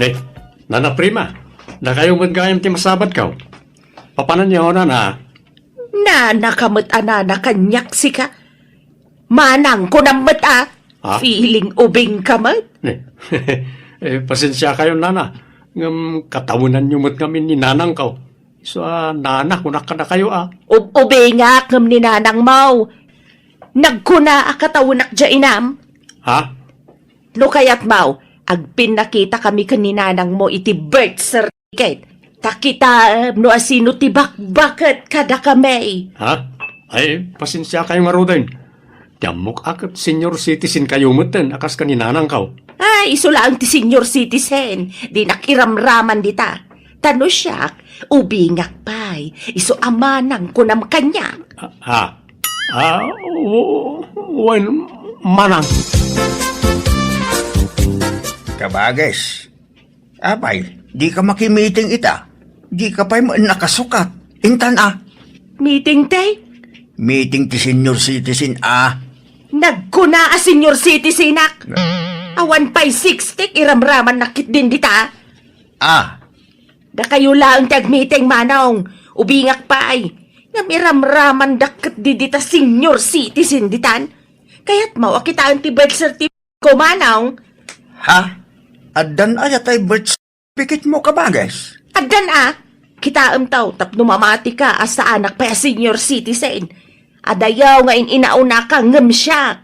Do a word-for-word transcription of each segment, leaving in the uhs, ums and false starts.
Eh, Nana Prima, dakayo met gayam ti masabatko. Papananyo, nana? Nana ka met a nana kaniak, sika. Manang, kunam met a. Ha? Feeling ubing ka met. Eh, eh, pasensiakayo, nana. Ngem katawenanyo met ngamin ni nanangko. Isu a nana, kunak kadakayo, a. Ub-, ubingak ngem ni nanangmo. Nagkuna a katawenak dia inam. Ha? No kayatmo, agpinnakitakami ken ni nanangmo iti birth certificate. Ta kitaem no asino ti bakbaket kadakami. Ha? Ay, pasensiakayo ngaruden. Ti ammok a ket senior citizen kayo metten a kas ken ni nanangko. Ay, isu laeng ti senior citizen. Dinak iramraman dita. Ta no siak, ubingak pay. Isu a manang kunam kaniak. Ah, ha? Ah, w-, wen, manang. Kabages. Apay, dika makimiting ita. Dika pay met nakasukat. Intan a. Meeting ti? Meeting ti senior citizen a. Nagkuna a senior citizenak. Awan pay sixty, iramramannak ketdin dita. Ah. Dakayo laeng ti agmeeting, manong. Ubingak pay. Ngem iramramandak ketdi dita senior citizen ditan. Kayatmo a kitaen ti birth certificate ko, manong? Ha? Addan aya tay birth certificate mo, kabages? Addan a. Kitaem taw, tapno mamatika a saanak pay a senior citizen. Adayo nga in-inaunaka ngem siak.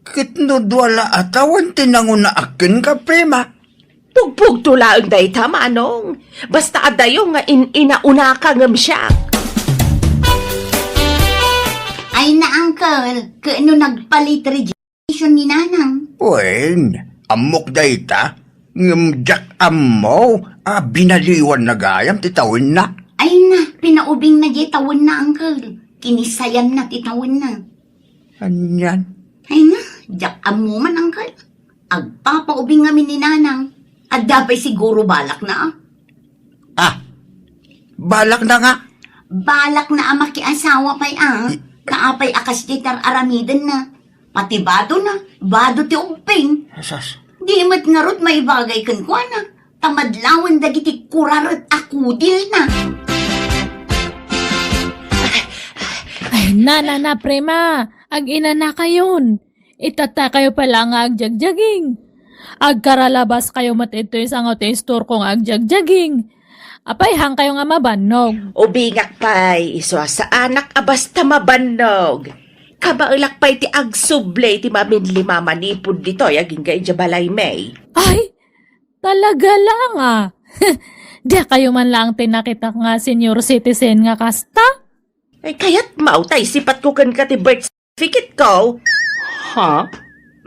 Ket no dua la a tawen ti nangunaak kenka, Prima? Pugpugto laeng dayta, manong. Basta adayo nga in-inaunaka ngem siak. Ay na, uncle, ket no nagpalit radiation ni nanang? Wen, ammok dayta. Ngem diak ammo a binaliwanna gayam ti tawenna. Ay na, pinaubingna diay tawenna, uncle. Kinisayanna ti tawenna. Anian? Ay na, diak ammo man, uncle. Agpapaubing ngamin ni nanang. Adda pay siguro balakna, a. Ah, balakna nga? Balakna a makiasawa pay, a. Kaapay a kasdiay ti ar-aramidenna. Pati badona, bado ti ubbing. Asas. Di met ngarud maibagay kenkuana. Ta madlawen dagiti kuraret a kudilna. Ay, na, na, na, Prima, ag-inanakayon. Itatakayo pay la nga agjagjaging. Agkaralabas kayo met itoy sango ti istorko nga agjagjaging. Apay, haankayo nga mabannog? Ubingak pay, isu a saanak a basta mabannog. Kabaelak pay ti agsubli ti maminli mamanipud ditoy agingga idiay balaymi. Ay, talaga lang, a. Diakayo man laeng ti nakitak nga senior citizen nga kasta? Ay, kayatmo, ta isipatko kenka ti birth certificate ko. Ha?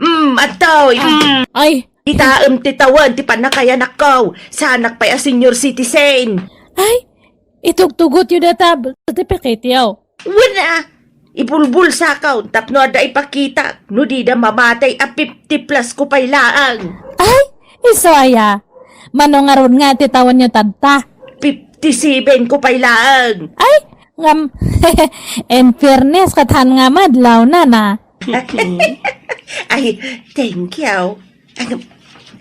Mm, adtoy. Mm. Ay. Kitaem ti tawen ti pannakayanakko. Saanak pay a senior citizen. Ay, itugtugotyo dayta birth certificate-yo. Wen a, ibulbulsakon tapno adda ipakitak no dida mamatay a fifty plus ko pay laeng. Ay, isu aya. Mano ngarud nga ti tawenyo tadta? Fifty-seven ko pay laeng. Ay, ngem, in fairness, ket haan nga madlaw, nana. Ay, thank you. Ay,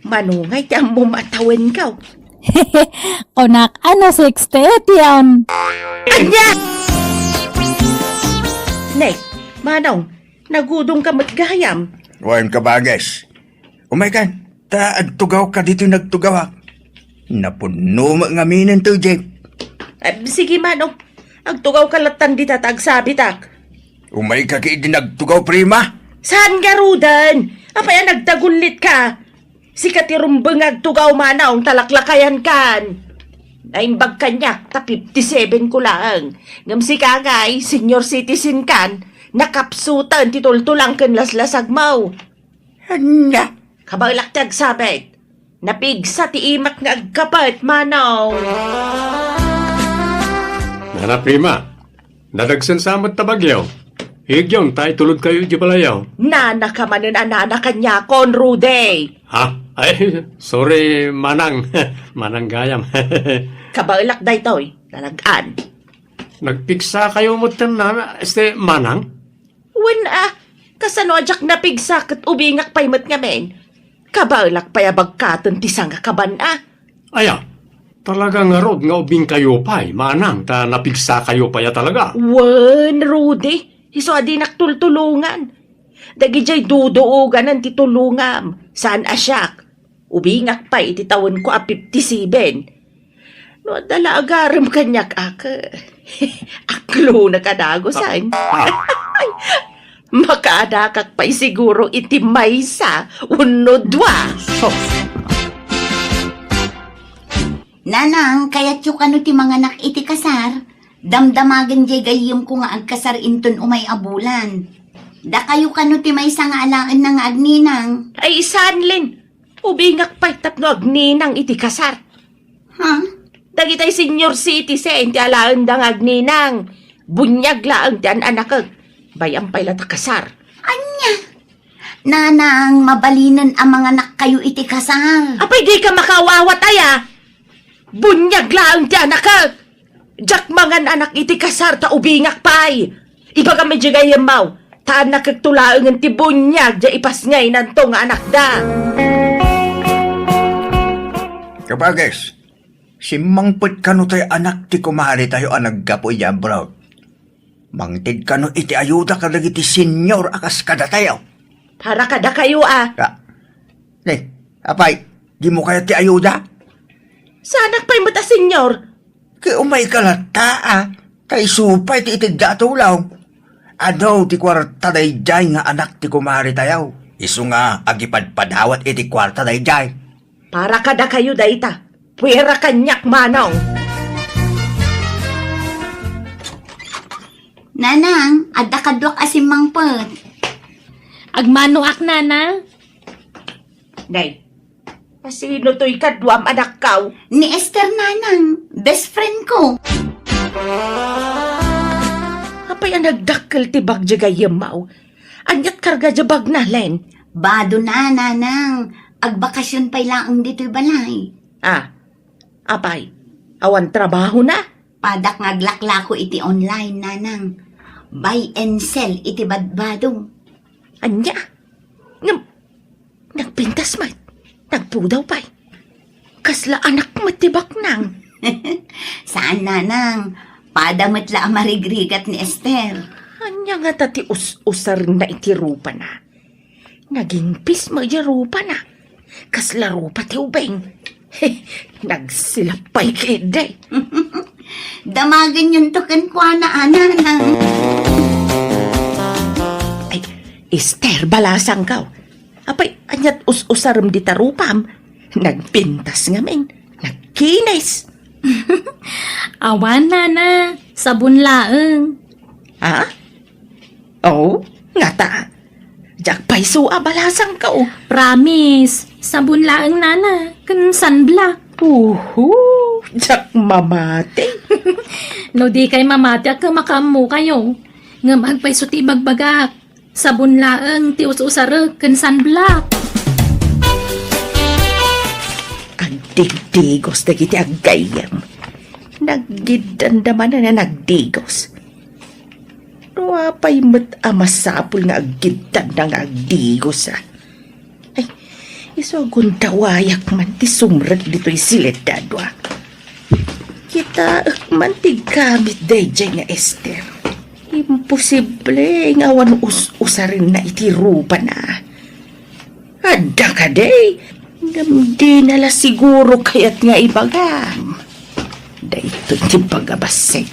manungay ti ammom a tawenko? Kunak, ano, sixty-eight yon. Ania? Ne, manong, nagudong ka met gayam. Wen, kabages. Umaykan, ta agtugawka ditoy nagtugawak. Napunno met ngaminen toy jeep. Ah, sige, manong. Agtugawka lattan dita ta agsabitak. Umayka ketdi nagtugaw, Prima. Saan ngaruden? Apay a nagtagullitka? Sika ti rumbeng nga agtugaw, manong, ta laklakayankan. Naimbag kaniak ta fifty-seven ko laeng. Ngem sika ngay, senior citizen kan, nakapsuten ti tultulang ken laslasagmo. Ania? Kabaelak ti agsabit. Napigsa ti imak nga agkapet, manong. Nana Prima, nadagsen sa met ta bagyo. Igyon ta itulodkayo idiay balayyo. Nana ka manen a nana kaniakon, Rudy. Ha? Ay, sorry, manang. Manang gayam. Kabaelak daytoy, nalag-an. Nagpigsa kayo met ken nana, este, manang? Wen a, kasano a diak napigsa ket ubingak pay met ngamin? Kabaelak pay a bagkaten ti sangakaban a. Aya, talaga ngarud nga ubingkayo pay, manang, ta napigsakayo pay a talaga. Wen, Rudy, isu a dinak tultulongan. Dagidiay duduoganan ti tulongam, saan a siak. Ubingak pay iti tawenko a fifty-seven. No adda la agarem kaniak, ak-, aklonak a dagusan. Ah, ah. Makaadakak pay siguro iti maysa wenno dua. Sus! Nanang, kayatyo kano ti manganak iti kasar? Damdamagen diay gayyemko nga agkasar inton umay a bulan. Dakayo kano ti maysa nga alaenna nga agninang? Ay, saan, Len. Ubingak pay tapno agninang iti kasar. Ha? Dagitay senior citizen ti alaenda nga agninang. Buniag laeng ti an-anakek. Bay-am pay la ta kasar. Ania? Nanang, mabalinen a manganakkayo iti kasar. Apay, dika makaawawat aya? Buniag laeng ti anakek. Diak mangan-anak iti kasar ta ubingak pay. Ibagam idiay gayyemmo, ta annakekto laengen ti buniag diay ipasngaynanto nga anakda. Kabages, simmangpet kano tay anak ti kumaretayo a naggapu idiay abroad? Mangted kano iti ayuda kadagiti senior a kas kadatayo? Para kadakayo a. Ka-, ne, apay, dimo kayat ti ayuda? Saanak pay met a senior. Ket umayka latta a, ta isu pay ti itedda a tulong. Adu ti kuarta daydiay nga anak ti kumaretayo. Isu nga agipadpadawat iti kuarta daydiay. Para kadakayo dayta. Puera kaniak, manong. Nanang, adda kaduak a simmangpet. Agmanoak, nana. Nay, asino toy kaduam, anakko? Ni Esther, nanang, best friend ko. Apay a nagdakkel ti bag diay gayyemmo? Aniat karga diay bagna, Len? Bado na, nanang. Agbakasyon pay laeng ditoy balay. Ah, apay, awan trabahona? Padak nga aglaklako iti online, nanang. Buy and sell iti badbadong. Ania? Ngem, nagpintas met. Nagpudaw pay. Kasla anak met ti baknang. Saan, nanang. Pada met la a marigrigat ni Esther. Ania ngata ti us-usarenna iti rupana? Nagingpis met diay rupana. Kasla rupa ti ubing. Nagsilap pay ketdi. Damagenyonto kenkuana, a, nanang. Ay, Esther, balasangko. Apay, aniat us-usarem dita rupam? Nagpintas ngamin. Nagkinis. Awan, nana. Sabon laeng. Ha? Oh, ngata. Diak pay isu a balasangko. Promise. Sabon laeng, nana. Ken sunblock. Uhu, diak mamati. No dikay mamati, agka makaammokayo. Ngem agpayso ti ibagbagak. Sabon laeng ti us-usarek ken sunblock. Agdigdigos dagiti aggayyem. Naggiddanda manen a nagdigos. No apay met a masapul nga aggiddanda nga agdigos, a? Ay, isu a gundawayak man ti sumrek ditoy silet a dua. Kitaek man ti gamit daydiay nga Esther. Imposible nga awan us-usarenna iti rupana. Adda kadi, ngem dina la siguro kayat nga ibagam. Daytoy ti bagabassit.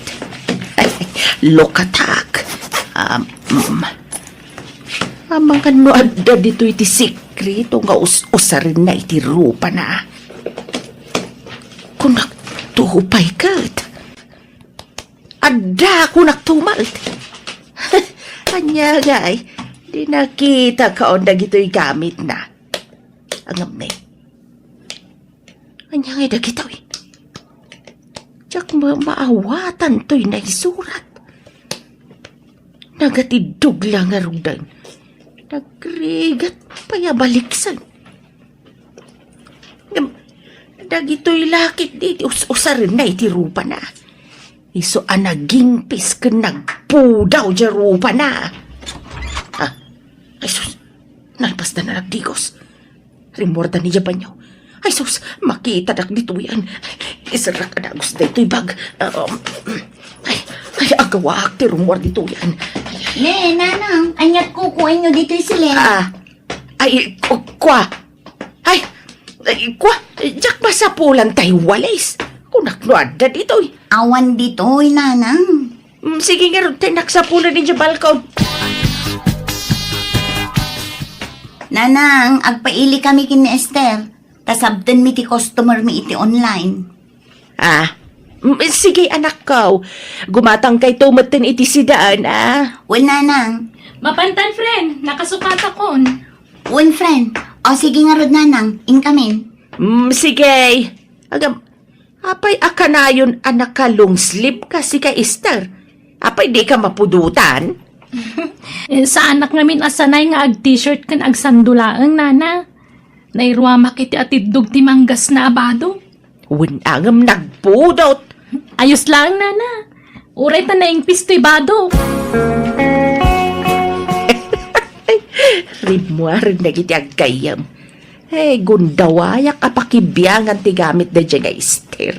Look attack. Um, mm. Amangan no adda ditoy ti sikreto nga us-usarenna iti rupana. Kunak tupay ket. Adda, kunak tumal. Ania ngay, di nakita kaon dagitoy gamitna. Angam ni. Ania ngay dagitoy? Diak ma-, maawatan toy naisurat. Nagatiddog la ngaruden. Nagrigat pay a baliksen. Ngem, dagitoy lakit di ti us-usarenna iti rupana. Isu a nagingpis ken nagpudaw diay rupana. Ah, ay sus, nalpasda a nagdigos. Rimmuarda ni Jabanyo. Ay, sus, makitadak ditoyen. Iserrak a dagus daytoy bag. Um, ay, ay, agawaak ti rummuar ditoyen. Ne, nanang, aniat kukuenyo ditoy silen? Ah, ay, ku-, kua. Ay, ay, kua, diak masapulan tay walis. Kunak no adda ditoy. Awan ditoy, nanang. Mm, sige ngarud, tay naksapulan idiay balkon. Nanang, agpaili kami ken ni Esther. Ta sabtenmi ti customer mi iti online. Ah, mm, sige, anakko. Gumatangkayto metten iti sidaen, ah. Wen, nanang. Mapantan, friend. Nakasukatakon. Wen, friend. O, sige ngarud, nanang. Inkamin. Mm, sige. Agam, apay a kanayon a naka-long sleeve ka, sika, Esther? Apay di ka mapudotan? Eh, saanak ngamin a sanay nga ag-t-shirt ken agsando laeng, nana. Nairuamak iti atiddog ti manggasna a bado. Wen, ngem nagpudot. Ayos laeng, nana. Uray ta naingpis toy bado. Rimmuaren dagiti aggayyem. Eh, gundawayak a pakibiangan ti gamit daydiay nga Esther.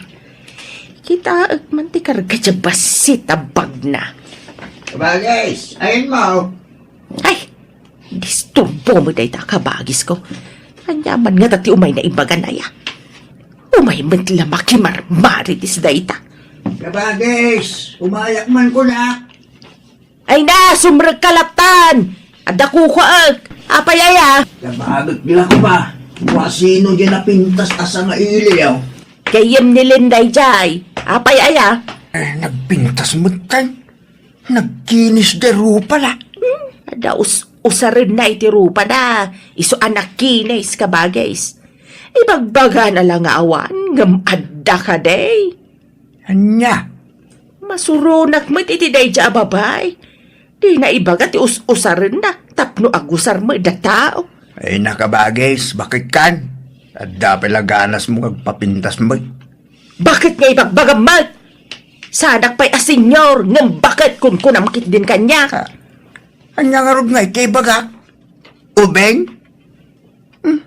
Kitaek man ti karga diay bassit a bagna. Kabagis, ayanmo. Ay, disturbo met dayta, kabagisko. Ania man ngata ti umayna ibagan aya? Umay met la makimarmarites dayta. Kabagis, umayak man kunak. Ay na, sumrekka latta. Adda kukuaek. Apay aya? Kabagis, di la ko ba? Kua sino diay napintas a sangailiw? Gayyem ni Linda idiay. Apay aya? Eh, nagpintas metten. Nagkinis diay rupana. Hmm, adda us-, usarenna iti rupana. Isu a nagkinis, kabagis. Ibagbagana la nga awan, ngem adda kadi. Ania? Masuronak met iti daydiay a babai. Dina ibaga ti us-usarenna tapno agusar met da tao. Ay, nakabagis, bakit kan? Adda pay la ganasmo nga agpapintas met. Bakit nga ibagbagam met? Saanak pay a senior, ngem bakit kunkunam ketdin kaniak? Ah, ania ngarud nga iti ibagak? Ubing? Hmm,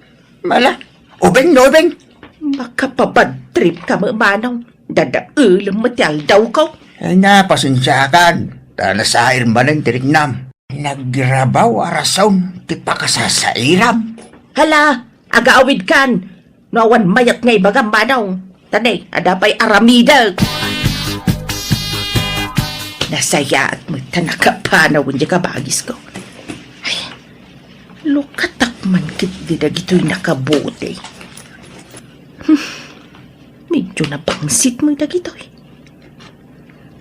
mala. Ubing no ubing? Makapabad trip ka met, manong. Dadaelem met ti aldawko. Ay na, pasensiakan. Ta nasair manen ti riknam. Nagrabaw a rason ti pakasasairam. Hala, agaawidkan. No awan mayat nga ibagam, manong. Ta ne, adda pay aramidek. Nasayaat met ta nakapanawen diay kabagisko. Ay, lukatak man ketdi dagitoy nakabuti. Hmm, medyo nabangsit met dagitoy.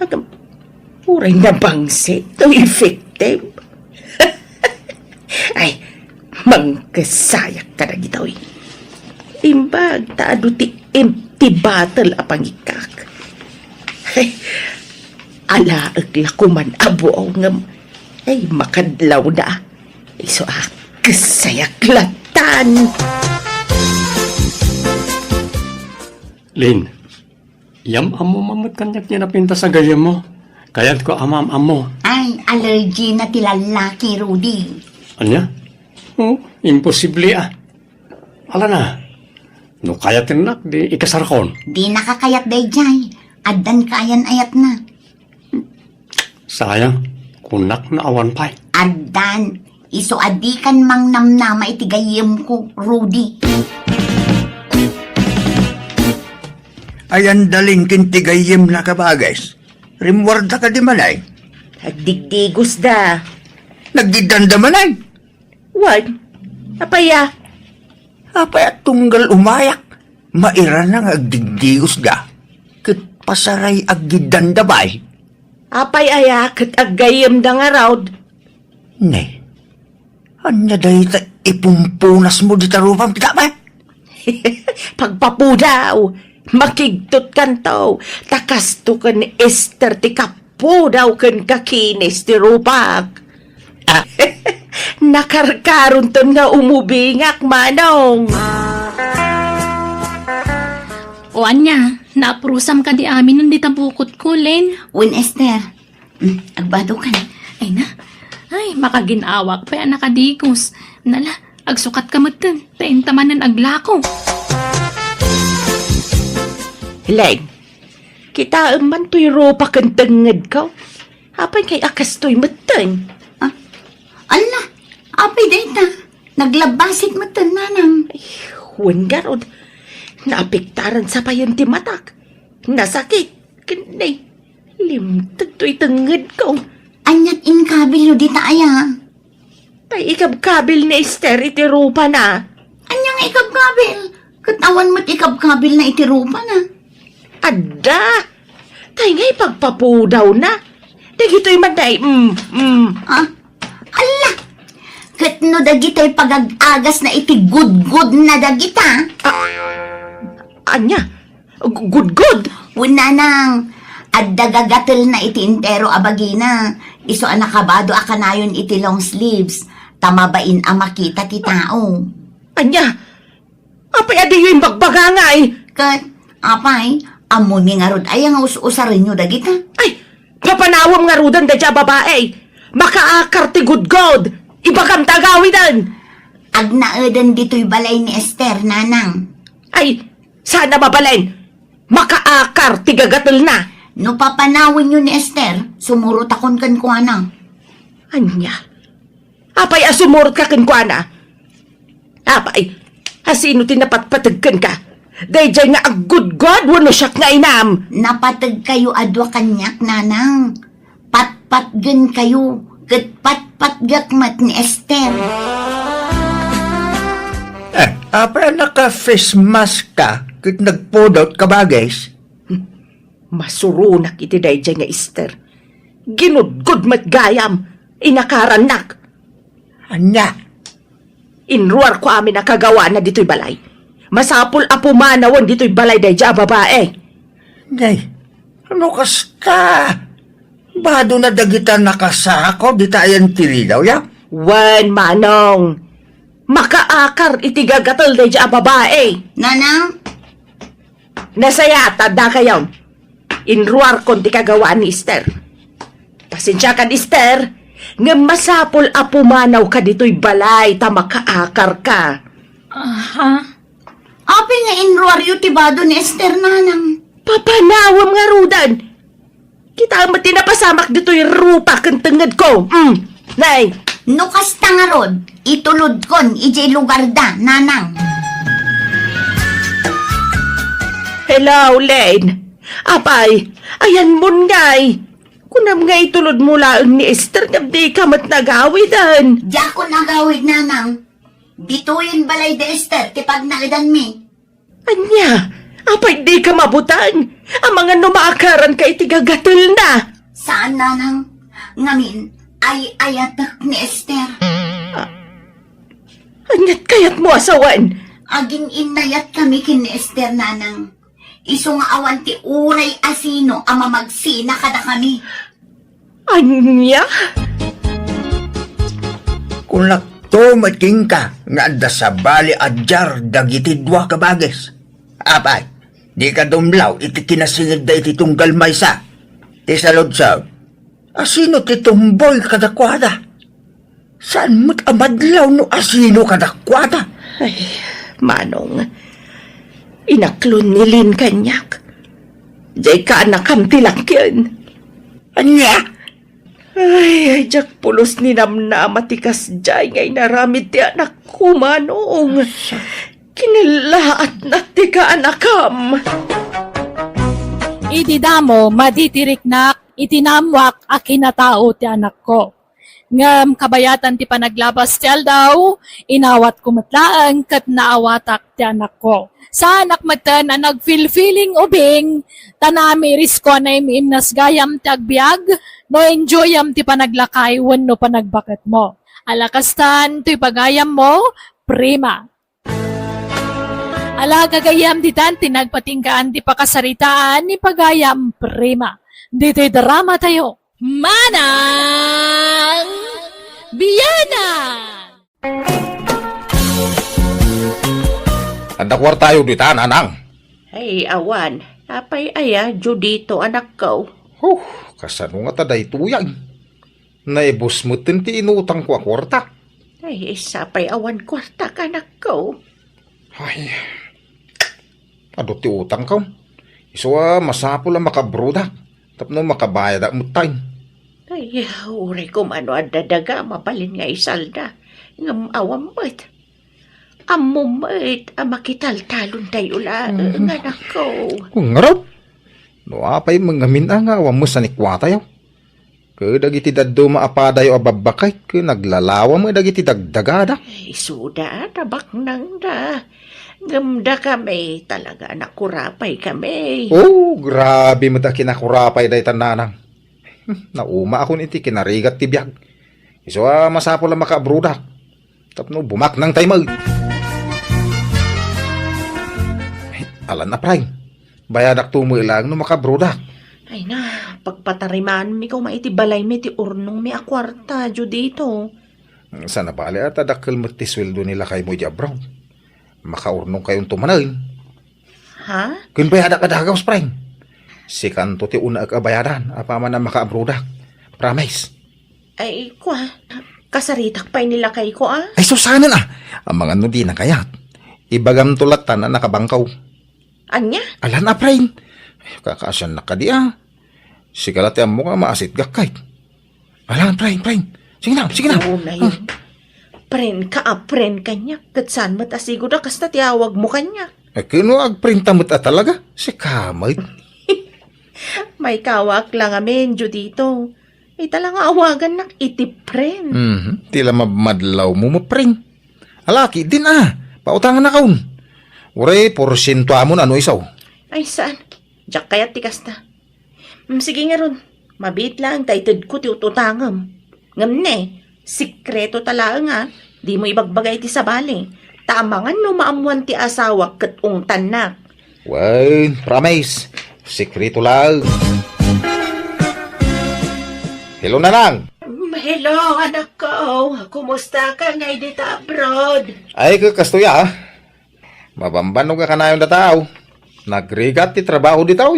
Agam, uray nabangsit, no effective. Ay, mangkesayak kadagitoy. Imbag ta adu ti empty bottle a pangikak. Ay, alaek la koman a buaw ngem, ay, makadlawna. Isu a kesayak lattan. Lin, yam-ammo man met kaniak ti napintas a gayyemmo. Kayatko a maam-ammo. Ay, allergy na ti lallaki, Rudy. Ania? Oh, imposible a. Ala na. No kayatennak, di ikasarakon. Di nakakayat daydiay. Addan kayan ayatna. Sayang, kunak no awan pay. Addan, isu a dikan mangnamnama iti gayyemko, Rudy. Ayan dalin ken ti gayyemna, kabages. Rimmuarda kadi manen? Agdigdigusda. Naggiddanda manen? Wen, apay a? Apay a tunggal umayak, mairana nga agdigdigusda, ket pasaray aggiddanda pay? Apay aya ket aggayyemda ngarud? Ne, ania dayta ipumpunasmo dita rupam, pita pay? Pagpapudaw, makigtotkanto, ta kasto ken ni Esther ti kap- pudaw ken kakinis ti rupak. Ah, nakarkaronton nga umubingak, manong. O ania, naaprusam kadi amin dita bukotko, Len? Wen, Esther. Hmm, agbado kan. Ay na. Ay, makagin-awak pay a nakadigos. Nala, Agsukat ka metten, ta inta manen aglako. Elaine, kitaem man toy rupa ken tengngedko. Apay kay a kastoy metten? Ah, ala, apay dayta? Naglabbasit metten, nanang. Ay, wen garud. Naapektaran sa payen ti matak. Nasakit. Ken, nay, limted toy tengngedko. Aniat inkabilyo dita aya? Tay ikabkabil ni Esther iti rupana. Ania nga ikabkabil? Ket awan met ikabkabilna iti rupana. Adda! Tay nga ipagpapudawna. Dagitoy man, nay, mm, mm. Ah, ala! Ket no dagitoy pagag-agasna iti gudgodna dagita? Ah, ania? Gu-, gudgod? Wen, nanang, adda gagatelna iti entero a bagina. Isu a nakabado a kanayon iti long sleeves, ta mabain a makita ti tao. Ania? Apay a diyo imbagbaga ngay? Ket, apay, ammomi ngarud aya nga us-usarenyo dagita? Ay, papanawem ngaruden daydiay a babai. Makaakar ti gudgod. Ibagam ta agawiden. Agnaeden ditoy balay ni Esther, nanang. Ay, saan a mabalin? Makaakar ti gagatelna. No papanawenyo ni Esther, sumurotakon kenkuana. Ania? Apay a sumurotka kenkuana? Apay, asino ti napatpateg kenka? Daydiay nga aggudgod wenno siak nga inam? Napategkayo a dua kaniak, nanang. Patpatgenkayo, ket patpatgek met ni Esther. Eh, apay a naka-face mask ka ket nagpudot ka, Bages? Masuronak iti daydiay nga Esther. Ginudgod met gayam, inakarannak. Ania? Inruarko amin a kagawana ditoy balay. Masapul a pumanawen ditoy balay daydiay a babai. Nay, ano kasta? Bado na dagita nakasako dita ayan ti ridaw, ya? Wen, manong. Makaakar iti gagatel daydiay a babai. Nanang? Nasayaat, adda kayon. Inruarkon ti kagawaan ni Esther. Pasensiakan, Esther, ngem masapul a pumanawka ditoy balay ta makaakarka. Aha. Apay nga inruaryo ti bado ni Esther, nanang? Papanawem ngaruden. Kitaem met ti napasamak ditoy rupa ken tengngedko. Mm. Nay. No kasta ngarud, itulodkon idiay lugarda, nanang. Hello, Lane. Apay, ayanmon ngay. Kunam nga itulodmo laeng ni Esther ngem dika met nagawiden. Diakon agawid, nanang. Ditoyen balay da Esther ti pagnaedanmi. Ania? Apay dika mabuteng? Amangan no maakaranka iti gagatelna. Saan, nanang. Ngamin, ay-ayatek ni Esther. Ah, aniat kayatmo a sawen? Agin-innayatkami ken ni Esther, nanang. Isu nga awan ti uray a sino a mamagsina kadakami. Ania? Kunakto met kenka nga adda sabali a diar dagiti dua ka Bages. Apay, dika dumlaw iti kinasingedda iti tunggal maysa. Ti saludsod, asino ti tumboy kadakuada? Saan met a madlaw no asino kadakuada? Ay, manong, inaklon ni Lin kaniak. Diay kaanakam ti lakkien. Ania? Ay, ay, diak pulos ninamnama ti kasdiay nga inaramid ti anakko, manong. Kinallaatna ti kaanakam. Idi damo, madi ti riknak iti naammoak a kinatao ti anakko. Ngem kabayatan ti panaglabas ti aldaw, inawatko met laeng ket naawatak ti anakko. Saanak metten a nagfilfeeling ubing, ta naamirisko a naim-imnas gayam ti agbiag, no enjoyam ti panaglakay wenno panagbaketmo. Ala kastan, toy pagayammo, prima. Ala, gagayyem, ditan ti nagpatinggaan ti pakasaritaan ni pagayam, prima. Ditoy drama tayo. Manang Biyanan! Adda kuartayo dita, nanang? Ay, awan. Apay aya, Judito, anakko? Huh, kasano ngata daytoy? Naibus metten ti inutangko a kuarta. Ay, sapay awan kuartak, anakko. Ay, adu ti utangko. Isu a masapul a makaabroadak tapno makabayadak metten. Ay, uray koma no adda daga mabalin nga isalda, ngem awan met. Ammom met a makitaltalontayo laeng, Mhm. anakko. Ngarud, no apay met ngamin a nga awan met sanikuatayo. Ket dagiti dadduma a padayo a babbaket ket naglalawa met dagiti dagdagada. Isuda, tabaknangda. Ngem dakami, talaga a nakurapay kami. Oh, grabe met a kinakurapay dayta nanang. Naumaakon iti kinarigat ti biag. Isu a masapul a makaabroadak tapno bumaknangtay met. Ay, alan a, Pray. Bayadakto met laeng no makaabroadak. Ay na, pagpatarimaanmi koma iti balaymi ti urnongmi a kuarta, Judito. Saan a bale a ta dakkel met ti sueldo ni lakaymo idiay abroad. Makaurnongkayonto manen. Ha? Ken bayadak a dagaus, Pray. Sikanto ti unaek a bayadan apaman a makaabroadak. Promise. Ay, kua, kasaritak pay ni lakayko, a? Ay, sus, saanen, a. Amangan no dina kayat, ibagamto latta a nakabangkaw. Ania? Alan a, Pray. Ay, kakaasiannak kadi, a. Sika la ti ammok a maasitgak, kay. Alan, Pray, Pray. Sige na, sige na. Oo na yun. Ah. Pren ka a pren kaniak, ket saan met a sigud a kasta ti awagmo kaniak. Ay, ken no agprenta met a talaga, sika met. Maikawak la ngamin, Judito. Ita la nga awagannak iti pren. Mhm. Ti la mabmadlawmo, mapren. Alaki, din a. Pautangannakon. Uray, porsientoamon a no isu. Ay, saan? Diak kayat ti kasta. Mm, sige ngarud. Mabiit laeng ta itedko ti ut-utangem. Ngem ne, sikreto ta laeng a, dimo ibagbaga iti sabali. Ta amangan no maammoan ti asawak ket ungtannak. Wen, promise. Sikreto laeng. Hello, Nanang. Mm, hello, anakko. Kumusta ka ngay dita abroad? Ay, ka-, kastoy a. Mabambannog a kanayon dataw. Nagrigat ti trabaho ditaw.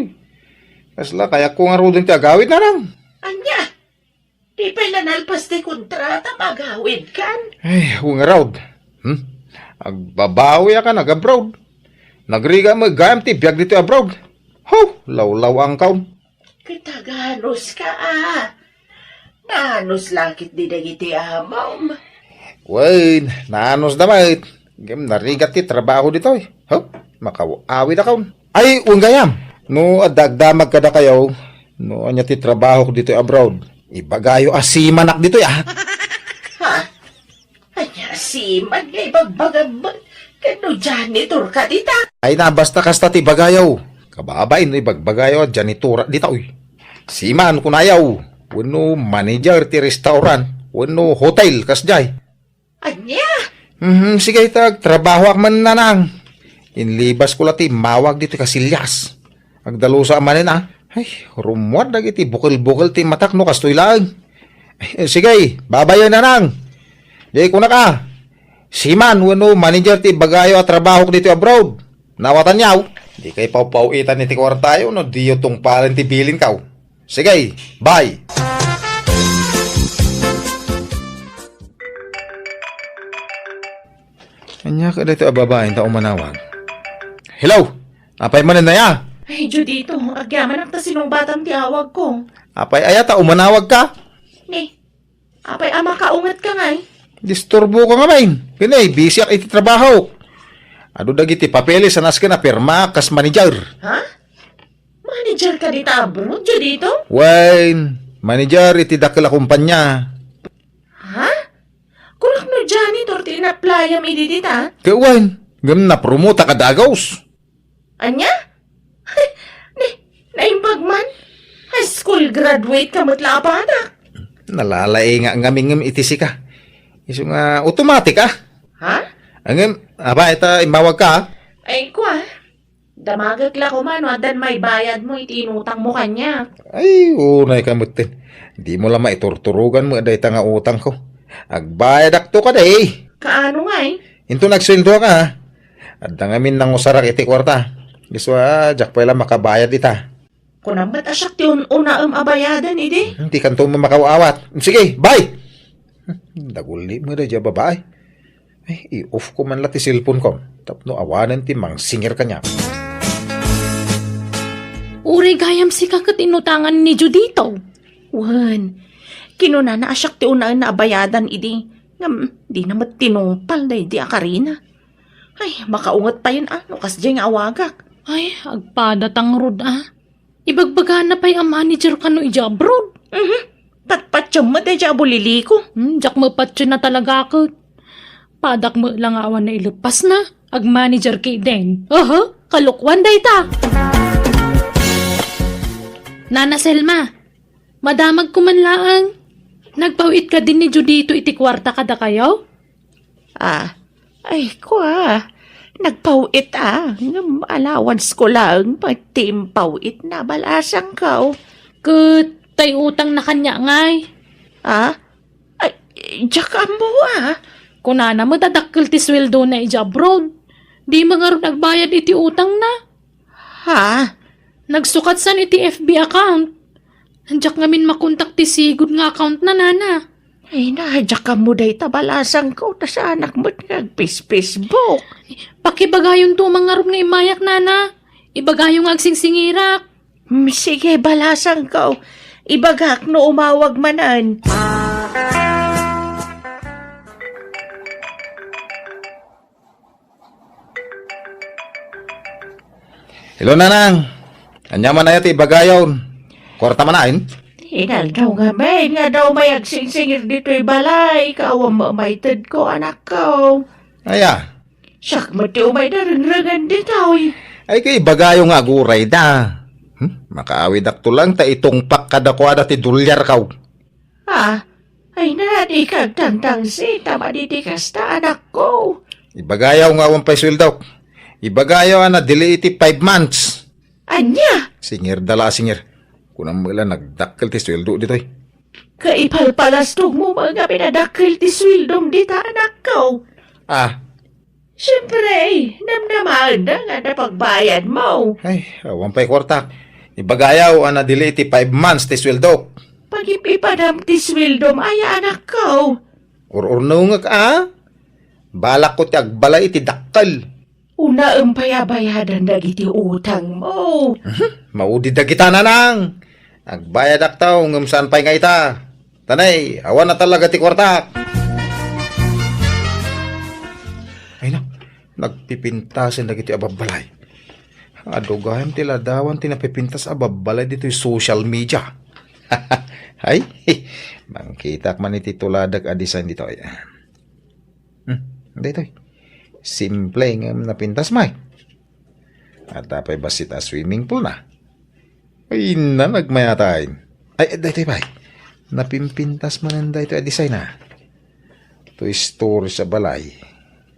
Kasla, kayatko ngaruden ti agawid, Nanang. Ania? Di pay la nalpas ti kontrata, magawidkan? Ay, wen ngarud. Hmm? Agbabawi a kan ag-abroad. Nagrigat met gayam ti biag ditoy abroad. Ho, lawlaw-angkaon. Ket aganus ka, a? Naanus la ketdi dagiti amom? Wen, naanusda met. Ngem narigat ti trabaho ditoy. Ho? Makaw-awidakon. Ay, wen gayam. No adda agdamag kadakayo, no ania ti trabahok ditoy abroad, ibagayo a seamanak ditoy, a. Ha? Ania a seaman nga ibagbagam? Ket no janitor ka dita? Ay na, basta kasta ti ibagayo. Kababain no ibagbagayo a janitor ditoy. Seaman kunayo. Wenno manager ti restaurant. Wenno hotel, kasdiay. Ania? Mhm, sige, ta agtrabahoak man, Nanang. Inlibasko la ti immawag ditoy Casillas. Agdalusa manen, a. Ay, rummuar dagiti bukel-bukel ti matak no kastoy laeng. Eh, sige, babayen, Nanang. Di kunak a, seaman wenno manager ti ibagayo a trabahok ditoy abroad. Nawatanyo? Dikay pawpaw-itan iti kuartayo no diyo tungpalen ti bilinko. Sige, bye. Ania kadi ti ababain ta umanawag? Hello? Apay manen aya? Ay, Judito, agyamanak ta sinungbatam ti awagko. Apay aya ta umanawag ka? Ni, apay a makaunget ka ngay? Disturbo ka ngamin. Kini, busy ak iti trabaho. Adu dagiti papeles a nasken a pirma kas manager. Ha? Manager ka dita abroad, Judito? Wen, manager iti dakkel a kumpanya. Ha? Kunak no janitor ti inaplayam idi dita? Ket wen, ngem napromotak a dagaus. Ania? Ne, naimbag man? High school graduate ka met la a badak. Nalalaingak ngamin ngem iti sika. Isu nga automatic, a. Ha? Ngem, apay ta immawag ka, a? Ay, kua. Damagek la koma no addan maibayadmo iti inutangmo kaniak. Ay, unay ka metten. Dimo la maiturturogan met dayta nga utangko. Agbayadakto kadi. Kaano ngay? Inton agsueldoak, a. Adda ngamin nangusarak iti kuarta. Isu a, diak pay la makabayad ita. Kunam met a siak ti un-unaem a bayaden idi? Dikanto makaw-awat. Sige, bye! Daguli met daydiay a babai. Ay, i-off ko man la ti cellphone ko tapno awanen ti mangsingir kaniak. Uray gayam sika ket inutangan ni Judito. Wen, kinunana a siak ti unaenna a bayadan idi, ngem dina met tinungpal daydi a karina. Ay, makaunget payen a no kasdiay nga awagak. Ay, agpada ta ngarud a. Ibagbagana pay a manager kano idiay abroad. Mhm. Patpatiem met daydiay a buliliko. Hmm, diak mapatien a talaga ket. Padak met la nga awan naileppasna. Agmanager ketdin. Aha, kalokuan dayta. Nana Selma, madamagko man laeng. Nagpaw-it kadin ni Judito iti kuarta kadakayo? Ah, ay, kua, nagpaw-it a, ngem allowance ko laeng pay ti impaw-itna, balasangko. Ket tay utangna kaniak ngay? Ah? Ay, diak ammo a. Kunana met a dakkel ti suweldona idiay abroad. Dimo ngarud agbayad iti utangna. Ha? Nagsukatsan iti F B account. Diak ngamin makontak ti sigud nga accountna, nana. Ay na, diak ammo dayta, balasangko, ta saanak met nga agpis-Facebook. Pakibagayonto man ngarud nga immayak, nana. Ibagayo nga agsingsingirak. Hmm, sige, balasangko. Ibagak no umawag manen. Hello, Nanang. Ania man aya ti ibagayon? Kuarta man ayn? Inaldaw ngamin nga adda umay agsingsingir ditoy balay, ket awan mamaytedko, anakko. Aya? Siak met ti umay darengrengen ditoy. Ay, ket ibagayo nga agurayda. Hmm? Makaawidakto lang ta itungpak kadakuada ti dolyarko. Ah, ay na, dika agtangtangsit a madi ti kasta, anakko. Ibagayo nga awan pay suweldok. Ibagayo a nadili iti five months. Ania? Singirda la a singir. Kunam met la nagdakkel ti suweldo ditoy. Kaipalpalastogmo met nga pinadakkel ti suweldom dita, anakko. Ah, Siyempre, namnamaenda nga napagbayadmo. Ay, awan pay kuartak. Ibagayo a nadili ti five months ti suweldok. Pagipipadam ti suweldom aya, anakko. Ur-urnongek a. Balakko ti agbalay iti dakkel. Unaem pay a bayadan dagiti utangmo. Mhm. Maudi dagita, Nanang. Agbayadakto, ngem saan pay nga ita. Tanay, awan na talaga ti kuartak. Ay na, nagpipintasen dagiti ababbalay. Adu gayam ti ladawan ti napipintas a babbalay ditoy social media. Ay, mangkitak man iti tuladak a design ditoy. Hmm, daytoy. Simple nga napintas, may. Adda pay bassit a swimming pool na. Ay, na, nagmayat. Ay, daytoy pay. Napimpintas manen daytoy a design na. Two stories a balay.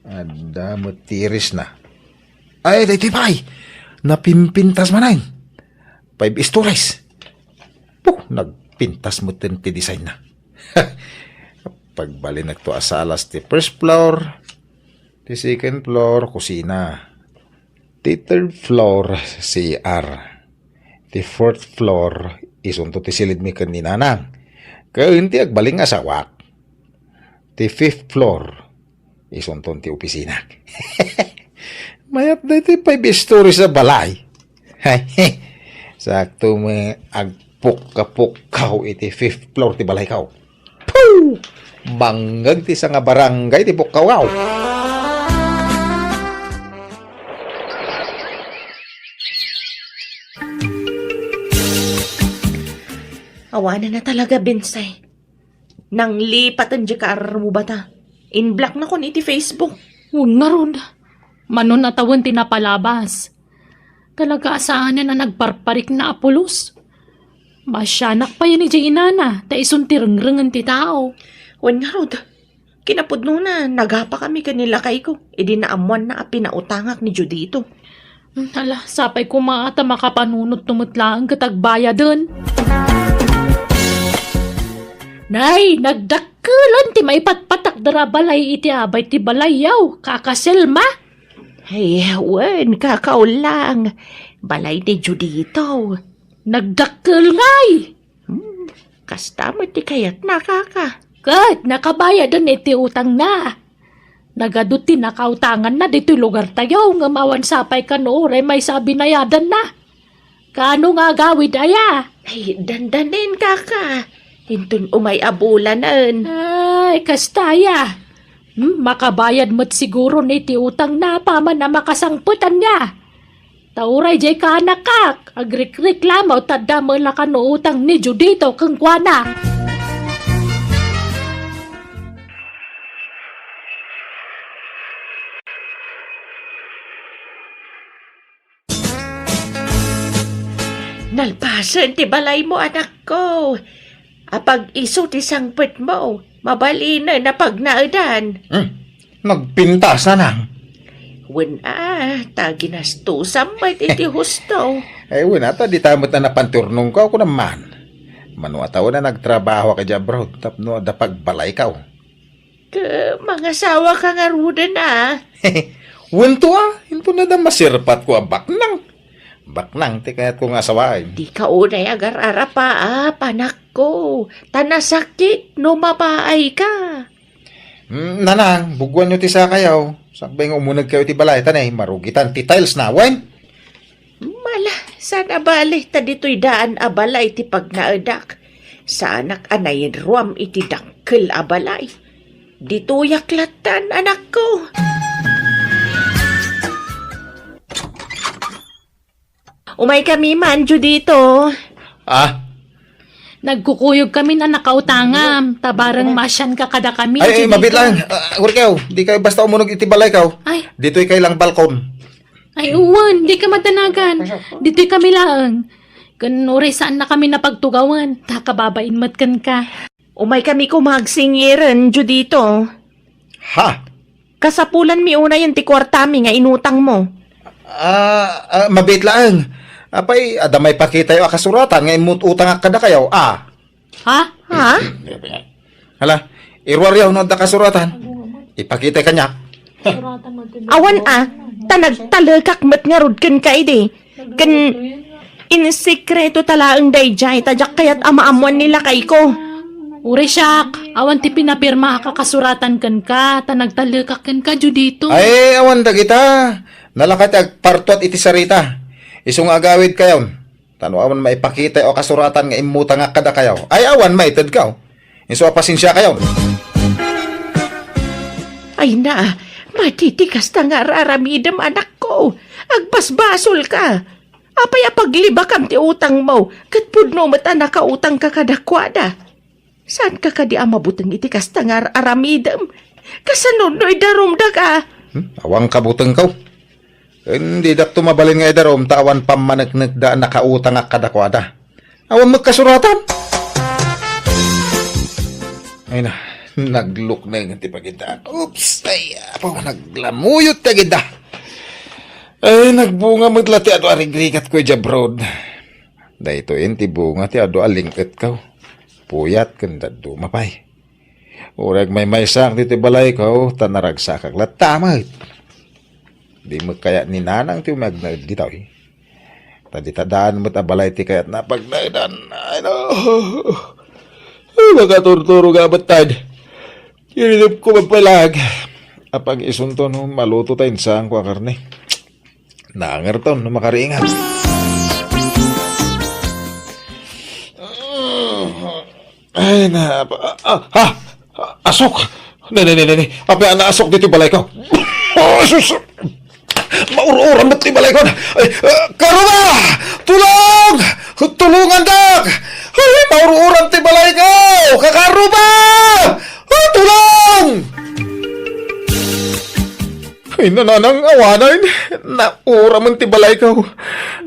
Adda met terrace na. Ay, daytoy pay. Napimpintas manen. Five stories. Puh, nagpintas metten ti design na. Pagbalinekto a salas ti first floor, ti second floor, kusina. Ti third floor, C R. Ti fourth floor, isunto ti silidmi ken ni Nanang. Ken ti agbalin nga asawak. Ti fifth floor, isunton ti opisina. Mayat daytoy five stories a balay. Sakto met agpukka-pukkaw iti fifth floor ti balayko. Puh! Bangngeg ti sanga barangay ti pukkawko. Awanen a talaga, Bensay. Nanglipaten diay kaarrubata. In-block nakon iti Facebook. Wen ngarud. Manon a tawen ti napalabas. Talaga a saanen a nagparparikna a pulos. Maasianak payen idiay inana, ta isun ti rengrengen ti tao. Wen ngarud, kinapudnona, nagapakami ken ni lakayko, idi naammoanna a pinautangak ni Judito. Hmm, hala, sapay koma ta makapanunotto met laeng ket agbayaden. Nay, nagdakkelan ti maipatpatakder a balay iti abay ti balayyo, Kaka Selma. Ay, wen, Kaka Ulang. Balay ni Judito. Nagdakkel ngay! Hmm, kasta met ti kayatna, Kaka. Ket nakabayaden iti utangna. Nagadu ti nakautanganna ditoy lugartayo, ngem awan sapay kano uray maysa a binayadanna. Kaano nga agawid aya? Ay, dandanen, kaka. Inton umay a bulanen. Ay, kasta aya. Hmm, makabayad met siguro ni ti utangna apaman a makasangpet ania. Ta uray diay kaanakak, agrikreklamo ta adda met la kano utang ni Judito kenkuana. Nalpasen ti balaymo, anakko. Apag-isu ti sangpetmo, mabalinen a pagnaedan. Hmm, nagpintas, nanang. Wen a, ta ginastosam met iti husto. Ay, wen a, ta dita met a napanturnongko, ako naman. Mano a tawen a nagtrabaho ka di abroad, tapno adda pagbalaykaw. Ket mangasawaka ngaruden a? Wen to a, inton adda masirpatko a baknang. Baknang ti kayatko nga asawaen. Dika unay agar-arapa a, panakko, ta nasakit no mapaayka. Mm, nanang, bugwanyo ti sakayo. Sakbay nga umunegkayo ti balay, ta ne, marugitan ti tiles na, wen? Mala, saan a bale, ta ditoy daan a balay ti pagnaedak. Saanak a nainruam iti dakkel a balay. Ditoyak lattan, anakko. Umay kami man, Judito. Ah? Nagkukuyog kami a nakautangam, ta bareng masianka kadakami, Ay, ay, Judito. Mabit lang. Ah, Urkew, di kayo basta umunog iti balay kaw. Ay. Ditoy kay lang balkon. Ay, uwan, di ka madanagan. Ditoy kami laeng. Ken uray saan na kami napagtugawan, ta kababain met kenka. Umay kami koma agsingiren, Judito. Ha? Kasapulanmi unayen ti kuartami nga inutangmo. Ah, ah, mabit laeng. Apay, adda maipakitayo a kasuratan nga immut-utangak kadakayo, ah. Ha? Ha? Hala, iruaryo no adda kasuratan. Ipakita kaniak. Awan a, ta nagtalekak met ngarud kenka idi. Ken insekreto ta laeng daydiay, ta diak kayat a maammoan ni lakayko. Uray siak, awan ti pinapirmaak a kasuratan kenka, ta nagtalekak kenka, Judito. Ay, awan dagita. Nalaka ti agpartuat iti sarita. Isu nga agawidkayon. Ta no awan maipakita a kasuratan nga immutangak kadakayo, ay awan maitedkaw. Isu a pasensiakayon. Ay na, madi ti kasta nga ar-aramidem, anakko. Agbasbasolka. Apay a paglibakam ti utangmo, ket pudno met a nakautangka kadakuada. Saanka kadi a mabuteng iti kasta nga ar-aramidem? Kasano no idarumdaka? Hmm? Awan kabutengko. Ken didakto mabalin nga idarum ta awan pammaneknekda a nakautangak kadakuada. Awan met kasuratan. Ay na, naglukneng ti pagidak. Oops, ay, apo, naglamuyot ti agida. Ay, nagbunga met la ti adu a rigrigatko idiay abroad. Daytoyen ti bunga ti adu a ling-etko. Puyat ken dadduma pay. Uray agmaymaysaak ditoy balayko, ta naragsakak latta met. Di met kayat ni Nanang ti umagnaed ditoy. Ta dita daan met a balay ti kayatna a pagnaedan. Ay, no. Ay, makaturturo nga abettad. Iridep ko magpalag. Apag isunto no maluto ta insaanko a karne. Nangerton no makaringan. Ay, na, ah, ah, ha? Asok! Ne, ne, ne, ne, ne. Apay a naasok ditoy balayko? Oh, sus! Maur-uran met ti balayko. Ay, ah, Karuba! Tulong! Tulungandak! Ay, maur-uran ti balayko! Kakaruba! Ah, tulong! Ay, nananang awanan. Nauramen ti balayko.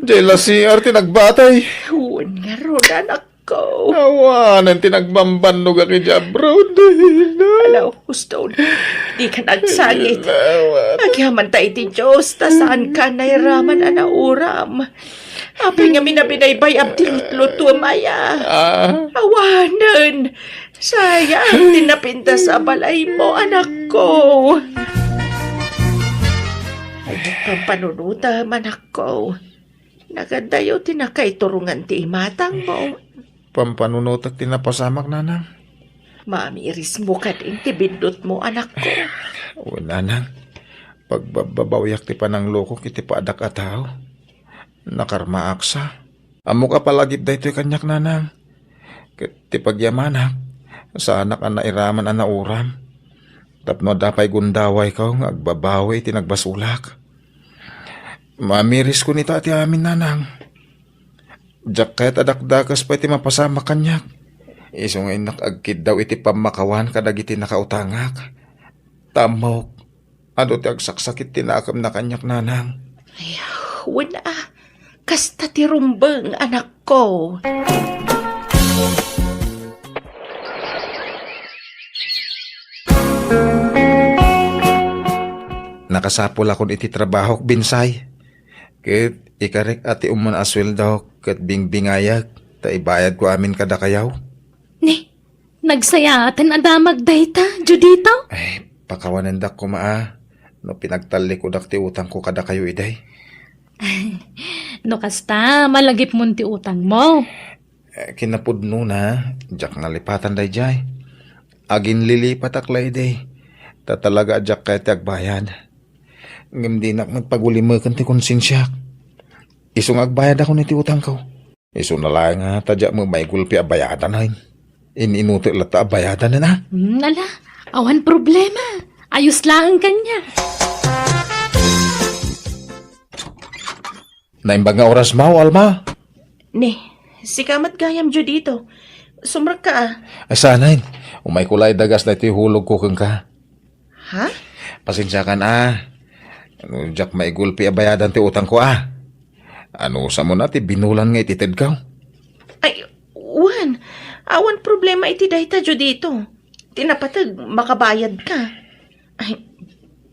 Diay la C R ti nagbatay. Wen ngarud, anakko. Awanan ti nagbambannogak idiay abroad. Ala, Houston, dika agsangit. Awanan. Agyamanta iti Dios, ta saanka nairaman a nauram. Apay ngamin a binaybay-am ti lutlutuem aya? Ah. Awanen. Sayang ti napintas a balaymo, anakko. Pampanunutem, anakko. Nagadayo ti nakaiturongan ti imatangmo. Pampanunotek ti napasamak, nanang. Maamirismo kadin ti biddutmo, anakko. Wen, nanang, pagbabbabawyak ti pananglukok iti paadak a tao. Nakarmaak sa. Ammok a palagip daytoy kaniak, nanang. Ket ti pagyamanak, saanak a nairaman a nauram. Tapno adda pay gundawayko nga agbabawi iti nagbasolak. Maamiriskon ita ti amin, nanang. Diak kayat a dakdakes pay ti mapasamak kaniak. Isu nga innak agkiddaw iti pammakawan kadagiti nakautangak. Ta ammok, adu ti agsaksakit ti nakemna kaniak, nanang. Ay, wen a, kasta ti rumbeng, anakko. Nakasapulakon iti trabahok, Binsay. Ket ikarek a ti umuna a sueldok ket bingbingayek ta ibayadko amin kadakayo. Ni, nagsayaten a damag dayta, Judito? Ay, pakawanendak koma a no pinagtallikudak ti utangko kadakayo idi. No kasta, malagipmon ti utangmo. Eh, kinapudnona, diak nalipatan daydiay. Aginlilipatak la idi. Ta talaga a diak kayat ti agbayad. Ngem dinak met pagulimeken ti konsensiak. Isu nga agbayadakon iti utangko. Isuna laeng a ta diak met maigulpi a bayadanen. In-inutek latta a bayadanen, a? Hmm, ala, awan problema. Ayos laeng kaniak. Naimbag nga orasmo, Alma. Ni, sika met gayam, Judito. Sumrekka a. Ay, saanen. Umayko la idagas daytoy hulogko kenka. Ha? Pasensiakan a. Ano, diak maigulpi a bayadan ti utangko a. Anusam na ti binulan nga ititedko? Ay, wen. Awan problema iti dayta, Judito. Ti napateg, makabayadka. Ay,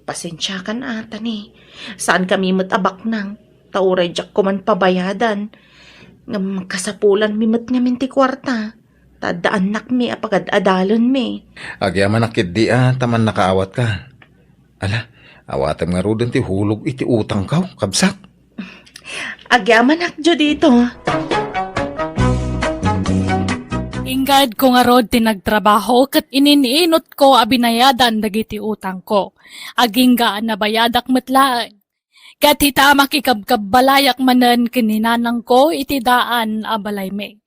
pasensiakan a, ta ni, saankami met a baknang, ta uray diak koman pabayadan. Ngem kasapulanmi met ngamin ti kuarta, ta adda annakmi a pagad-adalenmi. Agyamanak ketdi a, ta mannakaawatka. Ala, awatem ngaruden ti hulog iti utangko, kabsat. Agyamanak, Judito. Inggad ko ngarud ti nagtrabaho ket inin-inutko a binayadan dagiti utangko. Agingga a nabayadak met laeng. Ket ita makikabkabbalayak manen ken ni nanangko iti daan a balaymi.